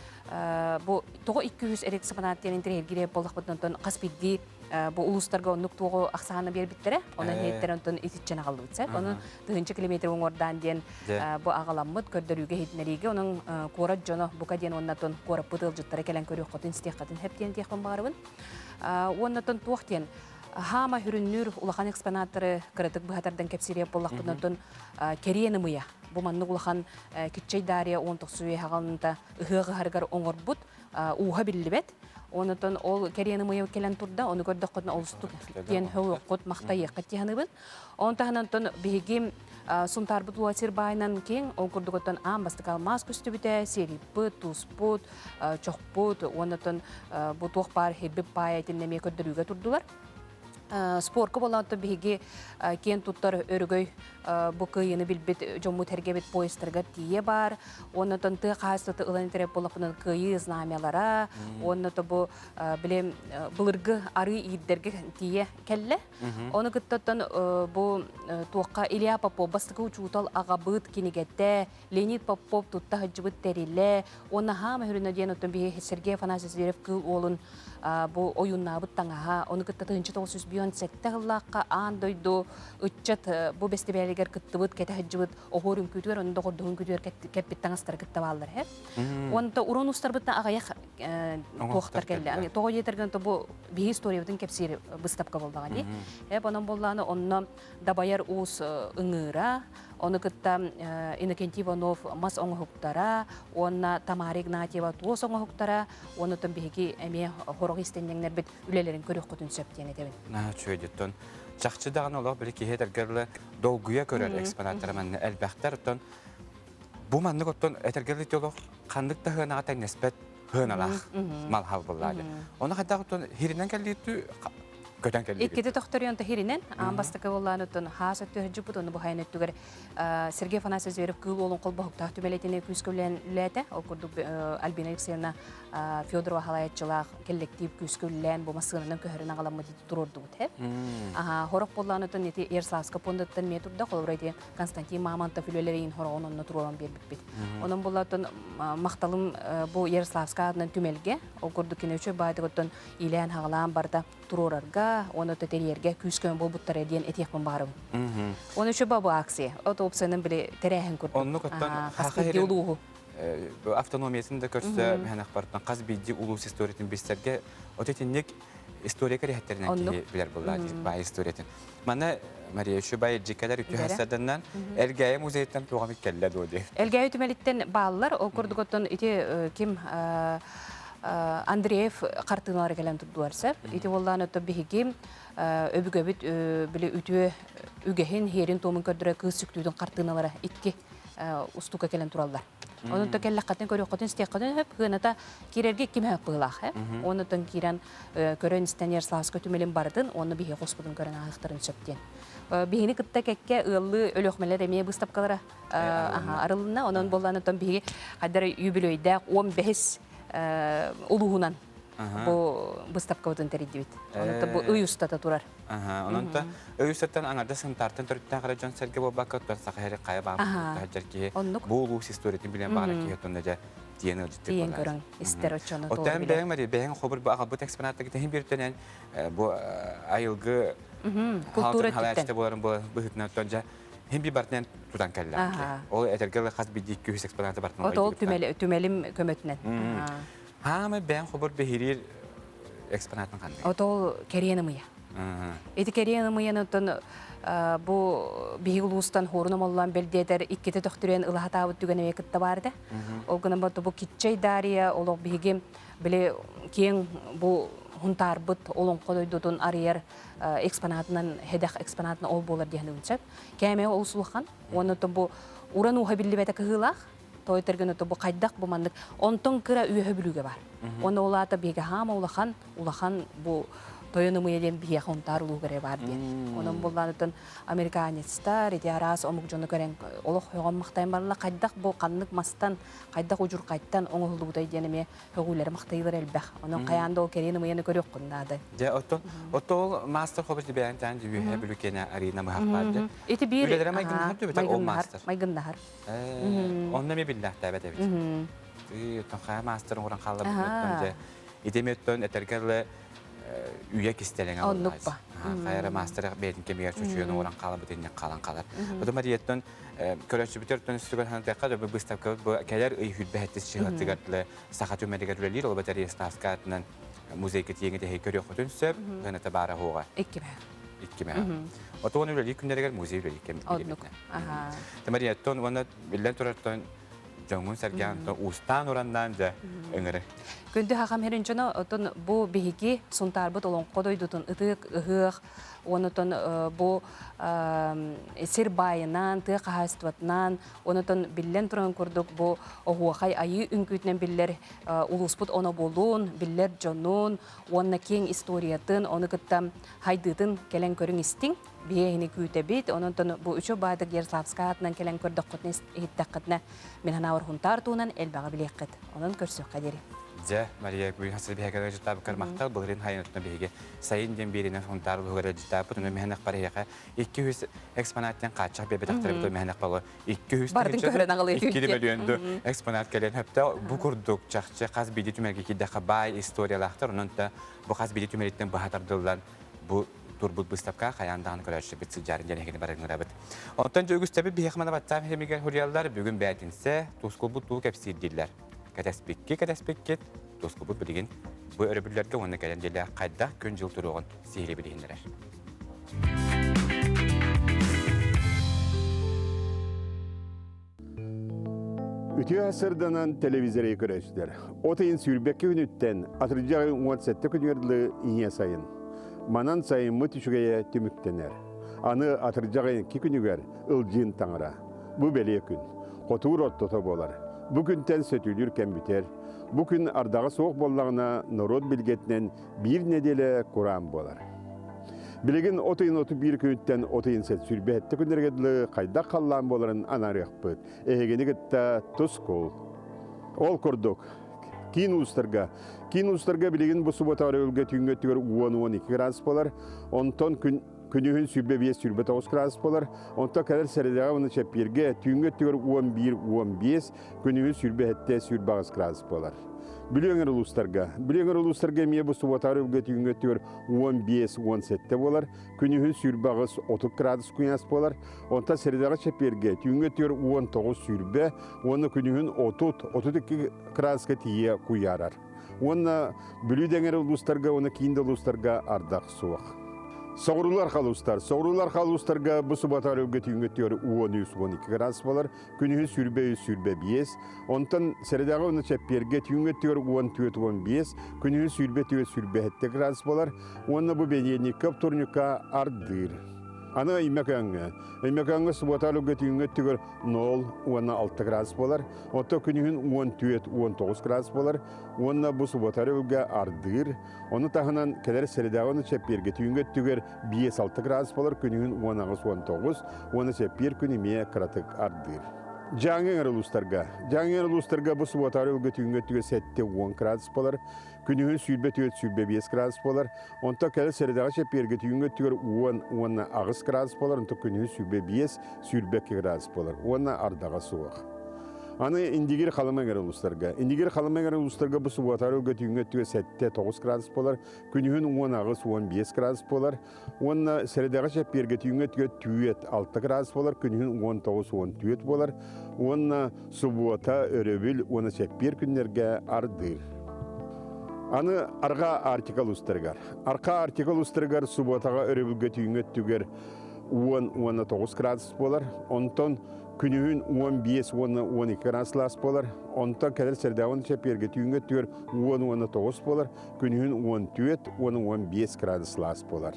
бу тоҕо 200 эриксапанаат диэн интэриэһиргиир буоллахпытын онтон хас биирдии бу улуустарга оннук туоҕу ахсаана биэрбиттэрэ. Онон иһиттэр онтон итиччэн аҕаллыбыт сөп. Онон тыһыынча километр уҥуордаан диэн бу аҕаламмыт көрдөрүүгэ иһитиннэриигэ онон куорат дьоно бука диэн уоннатон куораппыт ыалдьыттара кэлэн көрүөххүтүн истиэххитин сөп диэн диэхпин баҕарабын. Уоннатон туох диэн. Хаама хүрүннүүр улахан экспонаттары кыратык быһатардан кэпсириэ буоллахпытына оттон кэриэн ымыйа. Бу маннык улахан Киччэй Дария 19 үйэ хаҕалынта ыһыах ыһарыгар оҥорбут ууһа биллибэт. Онотон ол кэриэн ымыйа кэлэн турда, ону көрдөххүтүнэ олустук диэн хөҕүөххүт, махтайыаххыт дии Он таһынан оттон биһиги Сунтаарбыт уа сир баайынан киэҥ, ол курдук оттон аан бастакы алмаас көстүбүтэ, сиэриппит, туспут, чохпут, уонна оттон бу туох баар хирбит баай этин эмиэ көрдөрүүгэ турдулар. Спорка болан биһиги киэн туттар өрөгөй бу кыайыыны билбит дьоммут эргэбит поезтарыгар тиийэ бар. Уонна оттон тыа хаһаайыстыбата ылан этэрэ буоллахпына кыайыы знамялара, уонна то бу билем былыргы арыы иирдэргэ тиийэ кэллэ. Ону кытта оттон бу туохха Илья Попов бастакы учуутал аҕабыт кинигэтэ, Леонид Попов тутта сылдьыбыт тэрилэ, уонна хаама хүрүнэ диэн оттон биһи Сергей Афанасьевич Зверев кыыл уолун бу ойууннаабыт таҥаһа, ону кытта 1997 сыллаахха аан дойду ыччат бу бэстибээлигэр кыттыбыт, кэтэ сылдьыбыт оһуор үҥкүүтүгэр, онно доҕордоһуу үҥкүүтүгэр кэппит таҥастара кытта бааллар һэ. Онто урон устарбытна аҕыйах туохтар кэллэ. Тоҕо диэтэргэн то бу биһи историябытын кэпсиир быыстапка буоллаҕа дии. Эп онон буоллааны онно дабайар уус ыҥыыра, ону кытта Иннокентий Иванов мас оҥоһуктара, уонна Тамара Игнатьева туос оҥоһуктара, уонна оттон биһиги эмиэ хорох истэнньэҥнэрбит үлэлэрин көрүөххүтүн сөп диэн этэбин. Наһаа үчүгэй Чахчы даҕаны олох били киһи этэргэ долгуйа көрөр экспонаттара манна элбэхтэр. Оттон бу маннык оттон этэргэ олох ханнык да сыанаҕа тэҥнэспэт сыаналаах малхал буллаады. Оны хайдах оттон хиринэн кэллииртүү көтөн кэллиир. Иккити тохторуйан хиринэн аан бастакы боллаан оттон хаас өттү хыдьыппыт оны бу хайын өттүгэр Сергей Афанасьевич Зверев кыыл уолун холбоһуктаах түмэлэтини күүскэ үлээтэ. Ол курдук Альбина Алексеевна Федорова халаяччылаах коллектив күүскэ үлэлээн бу массыынанан көһөрөн аҕаламмыт туруордубут. Аха, хорох боллаан оттон ити Ярославска пуондаттан мээ турда, холобура ити Константин Мамонтов үлэлэрин хороҕун онно туруоран биэрбиппит. Онон буллаттан махталым бу Ярославска аатынан түмэлгэ, ол курдук кини үчүгэй баайтыгыттан иилээн-хаҕалаан барда туруорарга, уонна тэрийэргэ күүс-көмө буолбуттара диэн этиэхпин баҕарабын. Оны үчүгэй бу акция. От опциянан били тэрээһин курдук. Оннук оттон хас биирдии улууһу. Автономиятын да көрсө мэһэнэх хас биирдии улуус историятын билсэргэ от итинник история кэриһэттеринэн киһи билэр буолла баай историятын. Манна Мария Үчүбай дьиккэлэр үтүө хассаданнан Элгээйи музейтан туоҕа кэллэ дуо дии. Элгээйи түмэлиттэн бааллар. Ол курдук оттон ити ким Андреев хартыыналары кэлэн турдулар сөп. Ити буоллаан оттон биһиги өбүгэбит били үтүө үгэһин, хиэрин туомун көрдөрө кыыс сүктүүтүн хартыыналара икки устука кэлэн тураллар. Онон то кэллэххитин көрүөххүтүн истиэххитин сөп. Хыаната киирэргэ ким сөп быһыылаах э. Оннуттан киирэн көрөн истэн Ярославскай түмэлин барытын уонна биһиги хоспутун көрөн ааһыахтарын сөп диэн. Биһини кытта кэккэ ыаллыы өлүөхмэлэр эмиэ быыстапкалара арылынна. Онон буоллаан оттон биһиги хайдары юбилейдээх 15 улууһунан бу быыстапкабытын тэрийдибит. Онон бу ый устата турар. Онон та ый устаттан аңарда сантартан төрүттээх эрэ дьон сэргэ буолбакка оттон саха сири хайа баҕар киһи бу улуус историятын билэн баҕар киһи оттон дьэ тиийэн ыалдьыттык Тиийэн көрөн истэр оччону Оттон бэйэҥ Мария бэйэҥ хобур бу аҕалбыт экспонаттарга тэһин бииртэнэн бу айылгы культура өттүттэн буоларын быһыытынан оттон дьэ хин би бартынан тутан кэллэ. Ол этэргэ хас биирдии күһүс экспонаты бартынан От ол түмэлим көмөтүнэн. Хаамай бэйэҥ хобур бэһириир экспонатын ханнык? От ол кэриэн ымыйа. Ити кэриэн ымыйаны оттон бу биһиги улуустан хуорун омоллоон бэлдиэтэр иккитэ төхтүрүйэн ылаһатаабыт түгэн эмиэ кытта баар этэ. Ол гынан баран бу Киччэй Дария олох биһиги били киэҥ бу хунтаарбыт олоҥхо дойдутун арыйар экспонатынан хэдэх экспонатынан ол буолар диэн сөп. Кээмэйэ олус улахан. Уонна бу уран ууһа биллибэтэ кыһыылаах. Той тэргэн бу хайдах бу маннык онтон кыра үөһэ бүлүүгэ бар. Уонна ол аата биһиги хаама улахан улахан бу тойон ымыйа диэн биһиэхэ унтаар улуугар бар диэн. Онон буллаанытын американецтар ити араас омук дьону көрөн олох хөҕөн махтайан барла хайдах бу ханнык мастан хайдах удьурхайтан оҥоһуллубутай диэн эмиэ хөҕүүлэри махтайыылар элбэх. Онон хайаан да ол кэриэн ымыйаны көрүөххүн наада. Дьэ оттон оттон ол мастер хобус дибээн таан үөһэ бүлүкенэ арина мыһах баар. Ити биир Үлэлэрэ майгыннаһар түбэтэ ол мастер. Майгыннаһар. Онно эмиэ биллээхтээбэт эбит. Оттон хайа маастарын оҥорон хаалларбыттан дьэ ити эмиэ оттон этэргэ дылы үйэ кистэлэҥэ Оннук ба. Хайа эрэ маастар бэйэтин кэмигэр чочуйан оҥорон хаалбыт инник хаалан хаалар. Ото Марияттан көрөөччүбүтэр оттон үстүгэр санатыахха да быыстапкабыт бу кэлэр ый хүрбэһэттис чыһатыгар дылы саха түмэлигэр үлэлиир ол эбэтэр Ярославскай аатынан музейга тиийэн тэһи көрүөххүтүн сөп, ыһыната баара хуоҕа. Иккимэ. Иккимэ. Отуон үлэлии күннэригэр музей үлэлии кэм. Оннук. Аха. Мария, тон уонна биллэн турар дьоҥҥун сэргээн уустаан ураннаан дьэ ыҥыры. Күндү хахам херин дьоно, отон бу биһиги Сунтаарбыт олоҥхо дойдутун ытык ыһыах, онотон бу сир баайынан, тыа хаһаайыстыбатынан, онотон биллэн туран курдук бу оһуохай айыы үҥкүүтүнэн биллэр улууспут онобулун, биллэр дьонун уонна киэҥ историятын, ону кытта хайдыытын кэлэн көрүҥ истиҥ. Биһиэһини күүтэбит. Онон бу үчү баадык Ярославскай аатынан кэлэн көрдөххүтүнэ, иһиттэххитинэ, мин санаабар Хунтаар туһунан элбэҕи билиэххит. Онон көрсүөххэ диэри. Дьэ, Мария, бүгүн хасыр биһиэхэ ыалдьыттаабыккар махтал. Былырыын хайын биһиги сайын диэн биэринэн Хунтаар улууһугар ыалдьыттаабыт. Онон мэһэнэх барыһыаха 200 экспонаттан хааччах биэрбэтэхтэрэ бу мэһэнэх балы 200 Бардын көһөрөн аҕалыы 2 мөлүйүөн экспонат кэлэн хөптө бу курдук чахчы хас биирдии түмэлгэ киирдэххэ баай историялаахтар. Онон та бу хас биирдии түмэлиттэн быһа тардыллан бу турбут быыстапка хайаан даҕаны көрөөччүбүт сылдьарын диэн эһигини барыҥнарабыт. Онтон дьэ үгүстэбит биһиэхэ мана баттаан хэмигэр хуруйаллар бүгүн бээтинсэ тускулбут туу кэпсиир дииллэр. Кэтэспикки кэтэспиккит тускулбут билигин бу өрөбүллэргэ уонна кэлэн дьиэлээх хайдах күн-дьыл туруоҕун сиһилии билиһиннэрэр. Үтүө сырданан телевизоры көрөчүлэр. От ыйын сүүрбэкки күнүттэн атырдьах ыйын 17 күнүгэр дылы ийэ сайын. Манан сайыммыт үчүгэйэ түмүктэнэр. Аны атырдьах ыйын икки күнүгэр ылдьыын таҥара. Бу бэлиэ күн. Хотуур ортото буолар. Бу күнтэн сөтүлүүр кэм бүтэр. Бу күн ардаҕа суох буоллаҕына норуот билгэтинэн биир нэдиэлэ кураан буолар. Билигин от ыйын 31 күнүттэн от ыйын 127 күннэргэ дылы хайдах халлаан буоларын анаарыахпыт. Эһигини кытта тускул. Ол курдук, киин улуустарга киин улуустарга билигин бу суббота өрөбүлгэ түүҥҥү өттүгэр 10-12 градус буолар. Онтон күн күнүһүн 25-29 градус буолар. Онтон кэлэр сэрэдэҕэ уонна чэппиэргэ түүҥҥү өттүгэр 11-15, күнүһүн 27-28 градус буолар. Бүлүү өҥөр улуустарга. Бүлүү өҥөр улуустарга эмиэ бу суббота өрөбүлгэ түүҥҥү өттүгэр 15-17 буолар. Күнүһүн 28-30 градус куйаас буолар. Онтон сэрэдэҕэ чэппиэргэ түүҥҥү өттүгэр 19-20 уонна күнүһүн 30-32 градуска тиийэ куйаарар. Уонна Бүлүү дэҥэр улуустарга уонна киин да улуустарга ардах суох. Соҕуруулар халуустар. Соҕуруулар халуустарга бу субата өрөбүлгэ түүҥҥү өттүгэр 13-12 градус буолар. Күнүһүн 23-25. Онтон сэрэдэҕэ уонна чэппиэргэ түүҥҥү өттүгэр 14-15, күнүһүн 24-27 градус буолар. Уонна бу бэнидиэнньиккэ вторникка ардыыр. Аны Өймөкөөҥҥө. Өймөкөөҥҥө субуота өрөбүлгэ түүҥҥү өттүгэр 0 уонна 6 градус буолар. Оттон күнүһүн 14-19 градус буолар. Уонна бу субуота өрөбүлгэ ардыыр. Ону таһынан кэлэр сэрэдэҕэ уонна чэппиэргэ түүҥҥү өттүгэр 5-6 градус буолар, күнүһүн 18-19 уонна чэппиэр күн эмиэ кыратык ардыыр. Дьааҥы эҥэр улуустарга. Дьааҥы эҥэр улуустарга бу субуота өрөбүлгэ түүҥҥү өттүгэр 7-10 градус буолар, күнүһүн 24-25 градус буолар. Онтон кэлэр сэрэдэҕэ чэппиэргэ түүҥҥү өттүгэр 10 уонна 8 градус буолар, онтон күнүһүн 25-22 градус буолар уонна ардаҕа суох. Аны Индигир Халыма эҥэр улуустарга. Индигир Халыма эҥэр улуустарга бу субуота өрүлгэ түүҥҥү өттүгэр 7-9 градус буолар, күнүһүн 18-15 градус буолар. Уонна сэрэдэҕэ чэппиэргэ түүҥҥү өттүгэр түүэт 6 градус буолар, күнүһүн 19-14 буолар. Уонна субуота, өрөбүл уонна чэппиэр күннэргэ ардыыр. Аны Арҕаа Арктика улуустарыгар. Арҕаа Арктика улуустарыгар субуотаҕа өрөбүлгэ түүҥҥү өттүгэр 10 уонна 9 градус буолар. Онтон Күнүһүн 15 уонна 12 градус сылаас буолар. Онтон кэлэр сэрдээҕин чэппиэргэ түүҥҥү өттүгэр 10 уонна 9 буолар. Күнүһүн 14 уонна 15 градус сылаас буолар.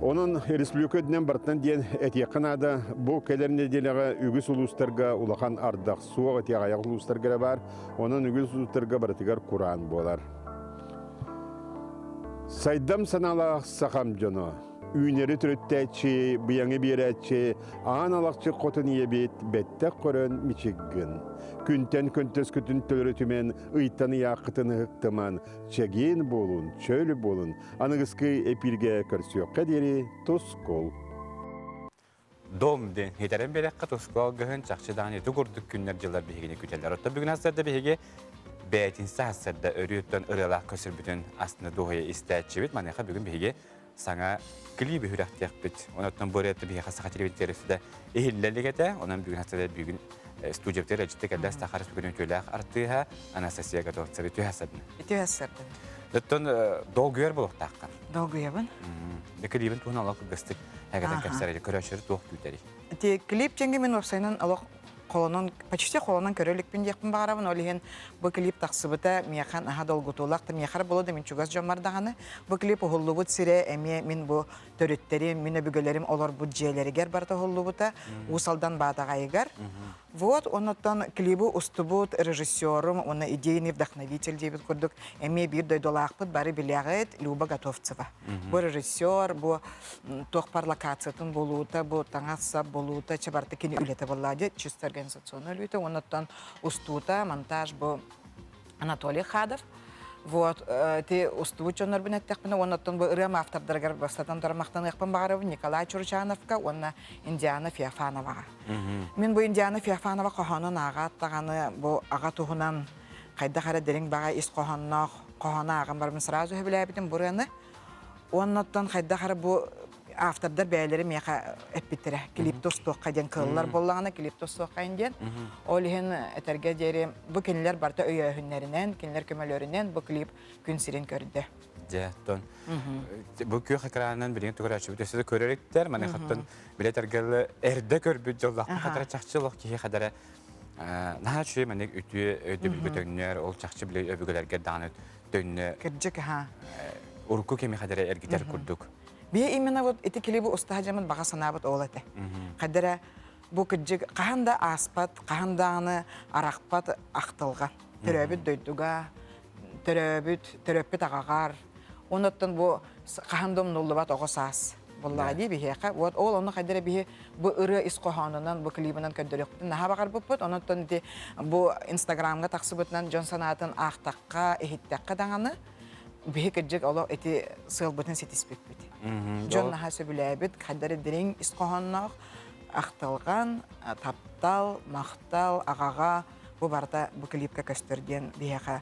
Онон республика үрдүнэн барытынан диэн этиэххэ наада. Бу кэлэр нэдиэлэҕэ үгүс улуустарга улахан ардах суох этиэх айах улуустарга эрэ баар. Онон үгүс улуустарга барытыгар кураан буолар. Сайдам санаалаах сахам дьоно. Үүнэри төрүттээччи, быйаҥы биэрээччи, аан алахчы хотун ийэбит бэттэх көрөн мичиггин. Күнтэн көнтөскүтүн төлөрүтүмэн, ыйтан ыйааххытын ыһыктыман, чэгиэн буолун, чөл буолун, аныгыскы эпииргэ көрсүөххэ диэри тускул. Дом диэн хитэрэн биэрэххэ тускул алгыһын чахчы даҕаны ити курдук күннэр-дьыллар биһигини күтэллэр. Оттон бүгүн сарсыарда биһиги бээтинсэ сарсыарда өрүүттэн ырыалаах көсөрбүтүн астына дуоһуйа истээччибит. Маныаха бүгүн биһиги саҥа клиби үрэхтиэхпит. Онон бу ырыата биһиэхэ саха телевидениетигэр өссө иһиллэ илик этэ. Онон бүгүн хасыда бүгүн студиябытыгар ыалдьытты кэллэ Саха Республикатын үтүөлээх артыыһа Анастасия Готовцева үтүө сарсыарда. Үтүө сарсыарда. Оттон долгуйар буолуохтааххын. Долгуйабын. Клибин туһунан олох кылгастык эгэтэн кэпсэрэй, көрөөччүлэр туох күүтэрий? Ити клип дьэҥги мин уопсайынан олох холонон, почти холонон көрө иликпин диэхпин баҕарабын. Ол иһин бу клип тахсыбыта миэхэ наһаа долгутуулаах да миэхэ эрэ буолуо да мин чугас дьоммор даҕаны. Бу клип уһуллубут сирэ эмиэ мин бу төрүттэрим, мин өбүгэлэрим олорбут дьиэлэригэр барыта уһуллубута Уус Алдан Баатаҕайыгар. Вот, оннуттан клибы устубут режиссерум уонна идейный вдохновитель диэбит курдук эмиэ биир дойдулаахпыт бары билэҕит Люба Готовцева. Бу режиссер, бу туох бар локациятын булуута, бу таҥас-сап булуута, чэ барыта кини үлэтэ буолла дии, чисто организационный үлэтэ, оннуттан устуута, монтаж бу Анатолий Хадов. Вот, ти устубут дьоннорбун эттэхпинэ, уонна оттон бу ырыам автордарыгар бастатан туран махтаныахпын баҕарабын Николай Чуручановка уонна Индиана Феофановаҕа. Мин бу Индиана Феофанова хоһоонун ааҕаат даҕаны бу аҕа туһунан хайдах эрэ дириҥ баҕа ис хоһоонноох хоһоону ааҕан барабын сразу сөбүлээбитим бу ырыаны. Уонна оттон хайдах эрэ бу автордар бэйэлэрэ миэхэ эппиттэрэ клипты устуохха диэн кыаллар буоллаҕына клипты устуоххайын диэн. Ол иһин этэргэ диэри бу кинилэр барыта өйөөһүннэринэн, кинилэр көмөлөрүнэн бу клип күн сирин көрдө. Дьэ, оттон бу күөх экранынан билигин көрөөччүбүт өссө да көрөр иттэр. Маныхаттан билэ тэргэллэ эрдэ көрбүт дьоллоохпут хатара чахчы олох киһи хадара наһаа үчүгэй маннык үтүө өйдөбүлгэ төннөр, ол чахчы били өбүгэлэргэ даҕаны төннө Кырдьык, аха. Урукку кэми хадара эргитэр курдук. Бие именно вот ити клибы устаһа дьаммыт баҕа санаабыт ол этэ. Хадара бу кырдьык хаһан да ааспат, хаһан даҕаны арахпат ахтылҕан. Төрөөбүт дойдуга, төрөөбүт, төрөппүт аҕаҕар. Онуттан бу хаһан да умнуллубат оҕо саас буоллаҕа дии биһиэхэ. Вот ол ону хайдара биһи бу ырыа ис хоһоонунан, бу клибынан көрдөрүөхпүтүн наһаа баҕарбыппыт. Онуттан ити бу Инстаграмҥа тахсыбытынан дьон санаатын аахтахха, иһиттэххэ даҕаны биһи кырдьык олох ити сыалбытын ситиспиппит. Дьон наһаа сөбүлээбит, хайдары дириҥ ис хоһоонноох ахтылҕан, таптал, махтал, аҕаҕа бу барыта бу клипка көстөр диэн биһиэхэ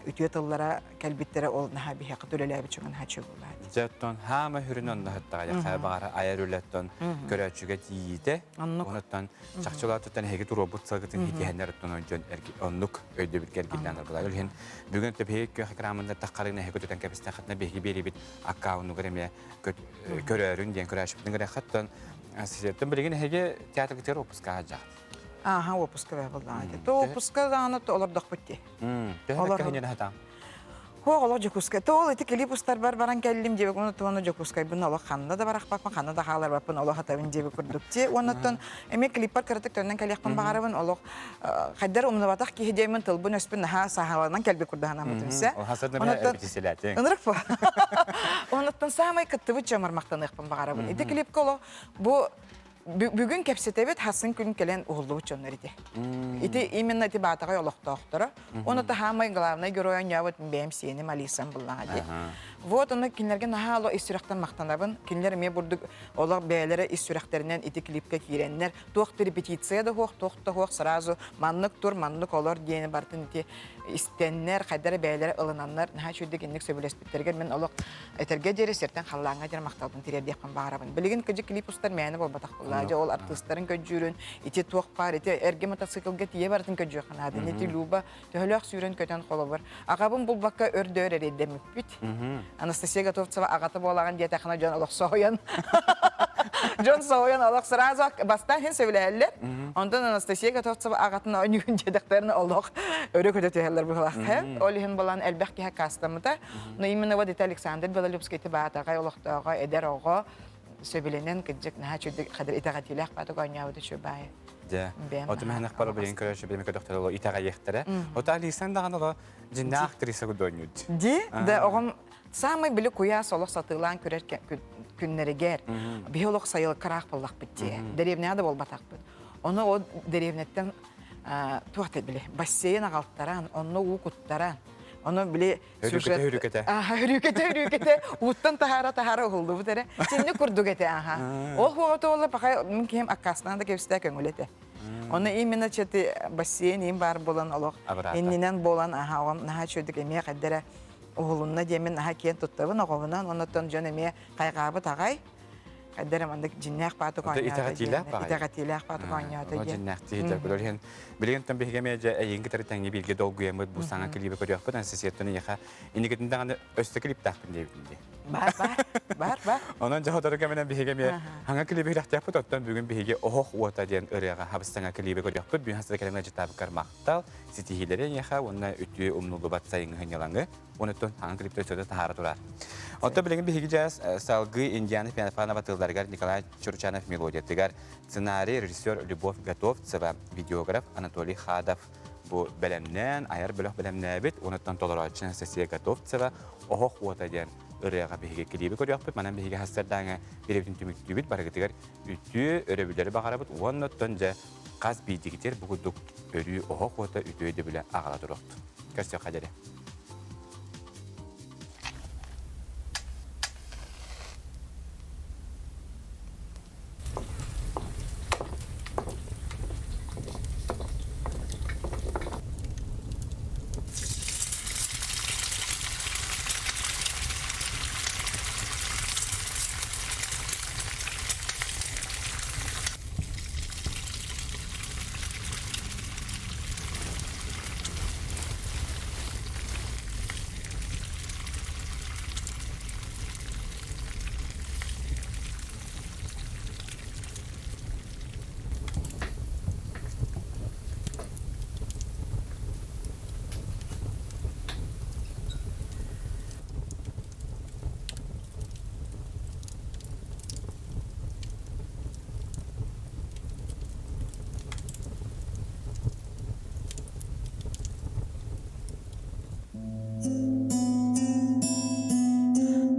үтүө тыллара кэлбиттэрэ ол наһаа биһиэхэ төлөлөөбүт чугун хачы буолаат. Дьэ оттон хаама хүрүн онно хаттаҕа хайа баҕара айар үлэттэн көрөөччүгэ тиийиитэ онуттан чахчылаатыттан эһиги туруорбут сылгытын хитиһэннэр оттон дьон оннук өйдөбүлгэ эргиллэн арбалар. Иһин бүгүн төбөһи күөх экранмында таххарыгына эһиги көтүтэн кэбистэххитинэ биһиги биэрибит аккаунугар эмиэ көрөөрүн диэн көрөөччүбүтүн гырэххаттан сиэттэн билигин эһиги театргытыгар опускаҕа дьаҕыт. Ааха уоппуска бэ буллаҕа дии. То уоппуска даҕаны олордохпут дии. Төһө кэһинен хатаан? Хуох олох Дьокуускай. То ол ити клип устарбар баран кэллим диэбик уонна туону Дьокуускайбын олох ханна да барахпаппын, ханна да хааларбаппын олох атабын диэбик курдук дии. Уоннаттан эмиэ клиппар кыратык төннөн кэлиэхпин баҕарабын олох хайдар умнубатах киһи диэмин тылбын өспүн наһаа сааһыланан кэлбит курдаһанаммытым сэ. Ынырык бу. Онуттан саамай кыттыбыт дьоммор махтаныахпын баҕарабын. Ити клипка олох бу Бүгүн кэпсэтэбит, хасын күн кэлэн уһуллубут дьоннор ити. Ити именно ити Баатаҕай олохтоохторо. Оны таһаамай главный герой оонньообут бэйэм сиэним Алисам буллаҕа дии. Вот ону кинилэргэ наһаа олох ис сүрэхтэн махтанабын. Кинилэр эмиэ бурдук олох бэйэлэрэ ис сүрэхтэринэн ити клипкэ киирэннэр туох да репетиция да суох, туох да суох сразу маннык тур, маннык олор диэни барытын ити истэннэр, хайдара бэйэлэрэ ылынаннар наһаа үчүгдүк инник сөбүлэспиттэригэр мин олох Этэргэ диэри сиртэн халлааҥҥа диэри махталбын тириэрдиэхпин баҕарабын. Билигин кыдьык клип устар мээнэ буолбатах буолла. Дьэ ол артыыстарын көдьүүрүн, ити туох баар, ити эргэ мотоциклга тиийэ барытын көдьүөххэ наада. Ити Люба төһөлөөх сүүрэн-көтөн холобур. Аҕабын булбакка өр да өр эрэйдэммиппит. Анастасия Готовцева аҕата буолаҕын диэтэххинэ дьон олох соһуйан дьон соһуйан олох сразу бастаан иһин сөбүлэһэллэр. Онтон Анастасия Готовцева аҕатын оонньугун диэтэхтэринэ олох өрө көтө түһэллэр быһылаах. Ол иһин булан элбэх киһи аккаастаммыта. Но именно вот это Александр Белолюбский баатаҕай олохтооҕо эдэр оҕо сөбүлэнэн кырдьык наһаа үчүгэй хадыр итэҕэтиилээх баатык оонньообут үчүгэй баайы. Дьэ, оту мэһэнэх бары билин көрөөччү билими көтөхтөрө оло итэҕэйиэхтэрэ. Ото Алисан даҕаны оло дьиннээх актриса кудуонньут. Ди, да оҕом самый били куйаас олох сатыылаан көрөр күннэригэр биһи олох сайылыккараах буоллахпыт дии. Дэриэбинэҕэ да буолбатахпыт. Ону ол дэриэбинэттэн туох да били бассейн аҕалтаран, онно уу куттаран, Ону били сюжет өрүкэтэ өрүкэтэ өрүкэтэ ууттан таһаара таһаара уһуллубут эрэ. Синни курдук этэ аха. Ол хуоҕа туолла паха мин киһим аккаастанан да кэбистэ көҥүл этэ. Оны именно чети бассейн им бар болан олох иннинэн болан аха оҕом наһаа үчүгдүк эмиэ хайдара уһулунна диэмин наһаа киэн туттабын оҕобунан оннуттан дьон эмиэ хайҕаабыт аҕай. Хайдара мандык дьиннээх баатык оонньоото диэн. Итэҕэтиилээх баатык оонньоото диэн. Дьиннээх тиһитэ көрөр иһин. Билигин тон биһиги эмиэ дьэ эйигин кытары тэҥҥэ бииргэ долгуйаммыт бу саҥа клиби көрүөхпүт. Анастасияттан эйиэхэ инникитин даҕаны өссө клиптаахпын диэбитин дии. Бар, бар, бар, бар. Онон дьэ сотору кэминэн биһиги эмиэ саҥа клиби үрэхтиэхпит. Оттон бүгүн биһиги Оһох уота диэн ырыаҕа хабыс саҥа клиби көрүөхпүт. Бүгүн хас да кэлэн ыалдьыттаабыккар махтал, ситиһиилэри эйиэхэ уонна үтүө умнуллубат сайыҥҥы сынньалаҥы. Онуттан саҥа клиптэр өссө да таһаара турар. Оттон билигин биһиги дьээс салгыы Индиана Феофанова тылларыгар Николай Чурчанов мелодиятыгар сценарий режиссер Любовь Готовцева, видеограф Анатолий Хадов бу бэлэмнээн, айар бөлөх бэлэмнээбит, онуттан толорооччу Анастасия Готовцева «Оһох уота» диэн ырыаҕа биһиги клиби көрүөхпүт. Манан биһиги хастардааҥы бирэбитин түмүктүүбүт, барыгытыгар үтүө өрөбүллэри баҕарабыт уонна оттон дьэ хас биирдигитигэр бу курдук өрүү оһох уота үтүө өйдөбүлэ аҕала туруохтун. Көрсүөххэ диэри.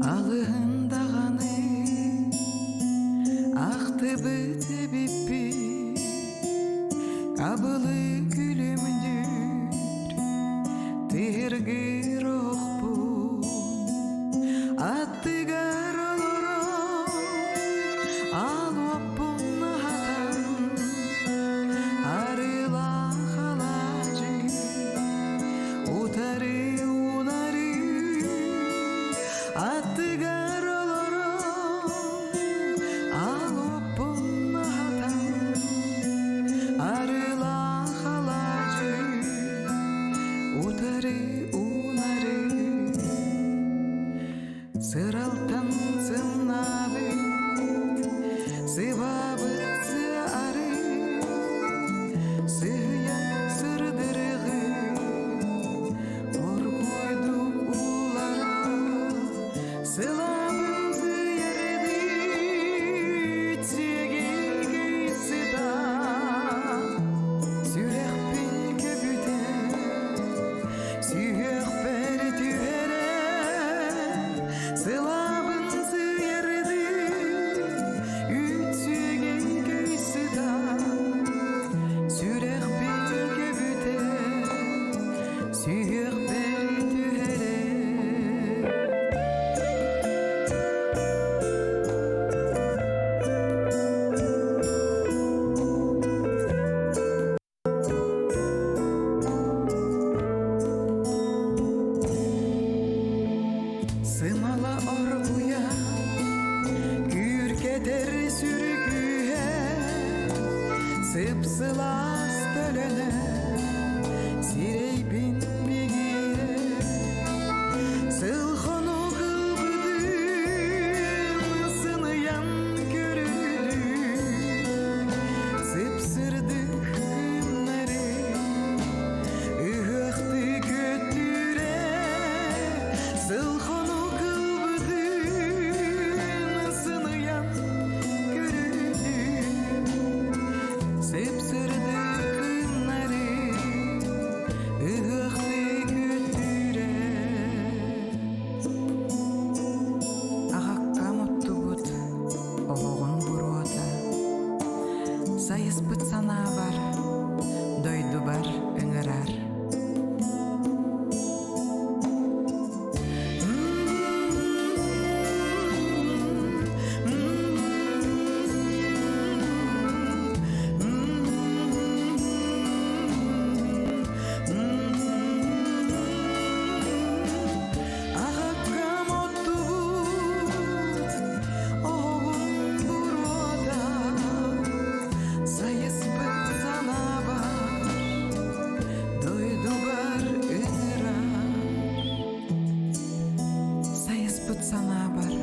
Алыһын даҕаны ахтыбыт эбиппит, Абылы күлүмнүүр тыһыргыр охпун, Аттыгар олорон ал уоппун аһатан, Арыылаах алаадьы утары унары, Аттыгар олорон ал уоппун аһатан, Арыылаах алаадьы утары унары. Сыралтан сымнабыт, сыбабыт сыары, сыһыйа сырдырыгы, оргуйдук улара, сылабын сыйарды, тиэгей сыта, сүрэхпин көбүтэ, Сүһүөхпэр түһэрэн, сылабын сыйарды, үүт сүөгэй көй сытан, сүрэхпин көбүтэ, сүһүөхпэр түһэрэн. Сымала оргуйа, күүркэтэр сүргүһэ, сып-сылаас төлөнө, сирэйбин бигиирэ, сыл-хонук ылбытым сыныйан көрүлүү, сып-сырдык күннэри ыһыахтыы көттүрэ, сыл-хонук ылбытын сыныйан көрүлүү, сып-сырдык күннэри ыһыахтыы көттүрэ. Аҕаккам оттубут оһоҕун буруота, сайыспыт санаабар, дойдубар ыҥырар. Аҕаккам оттубут оһоҕун. Сыспыт санаабар.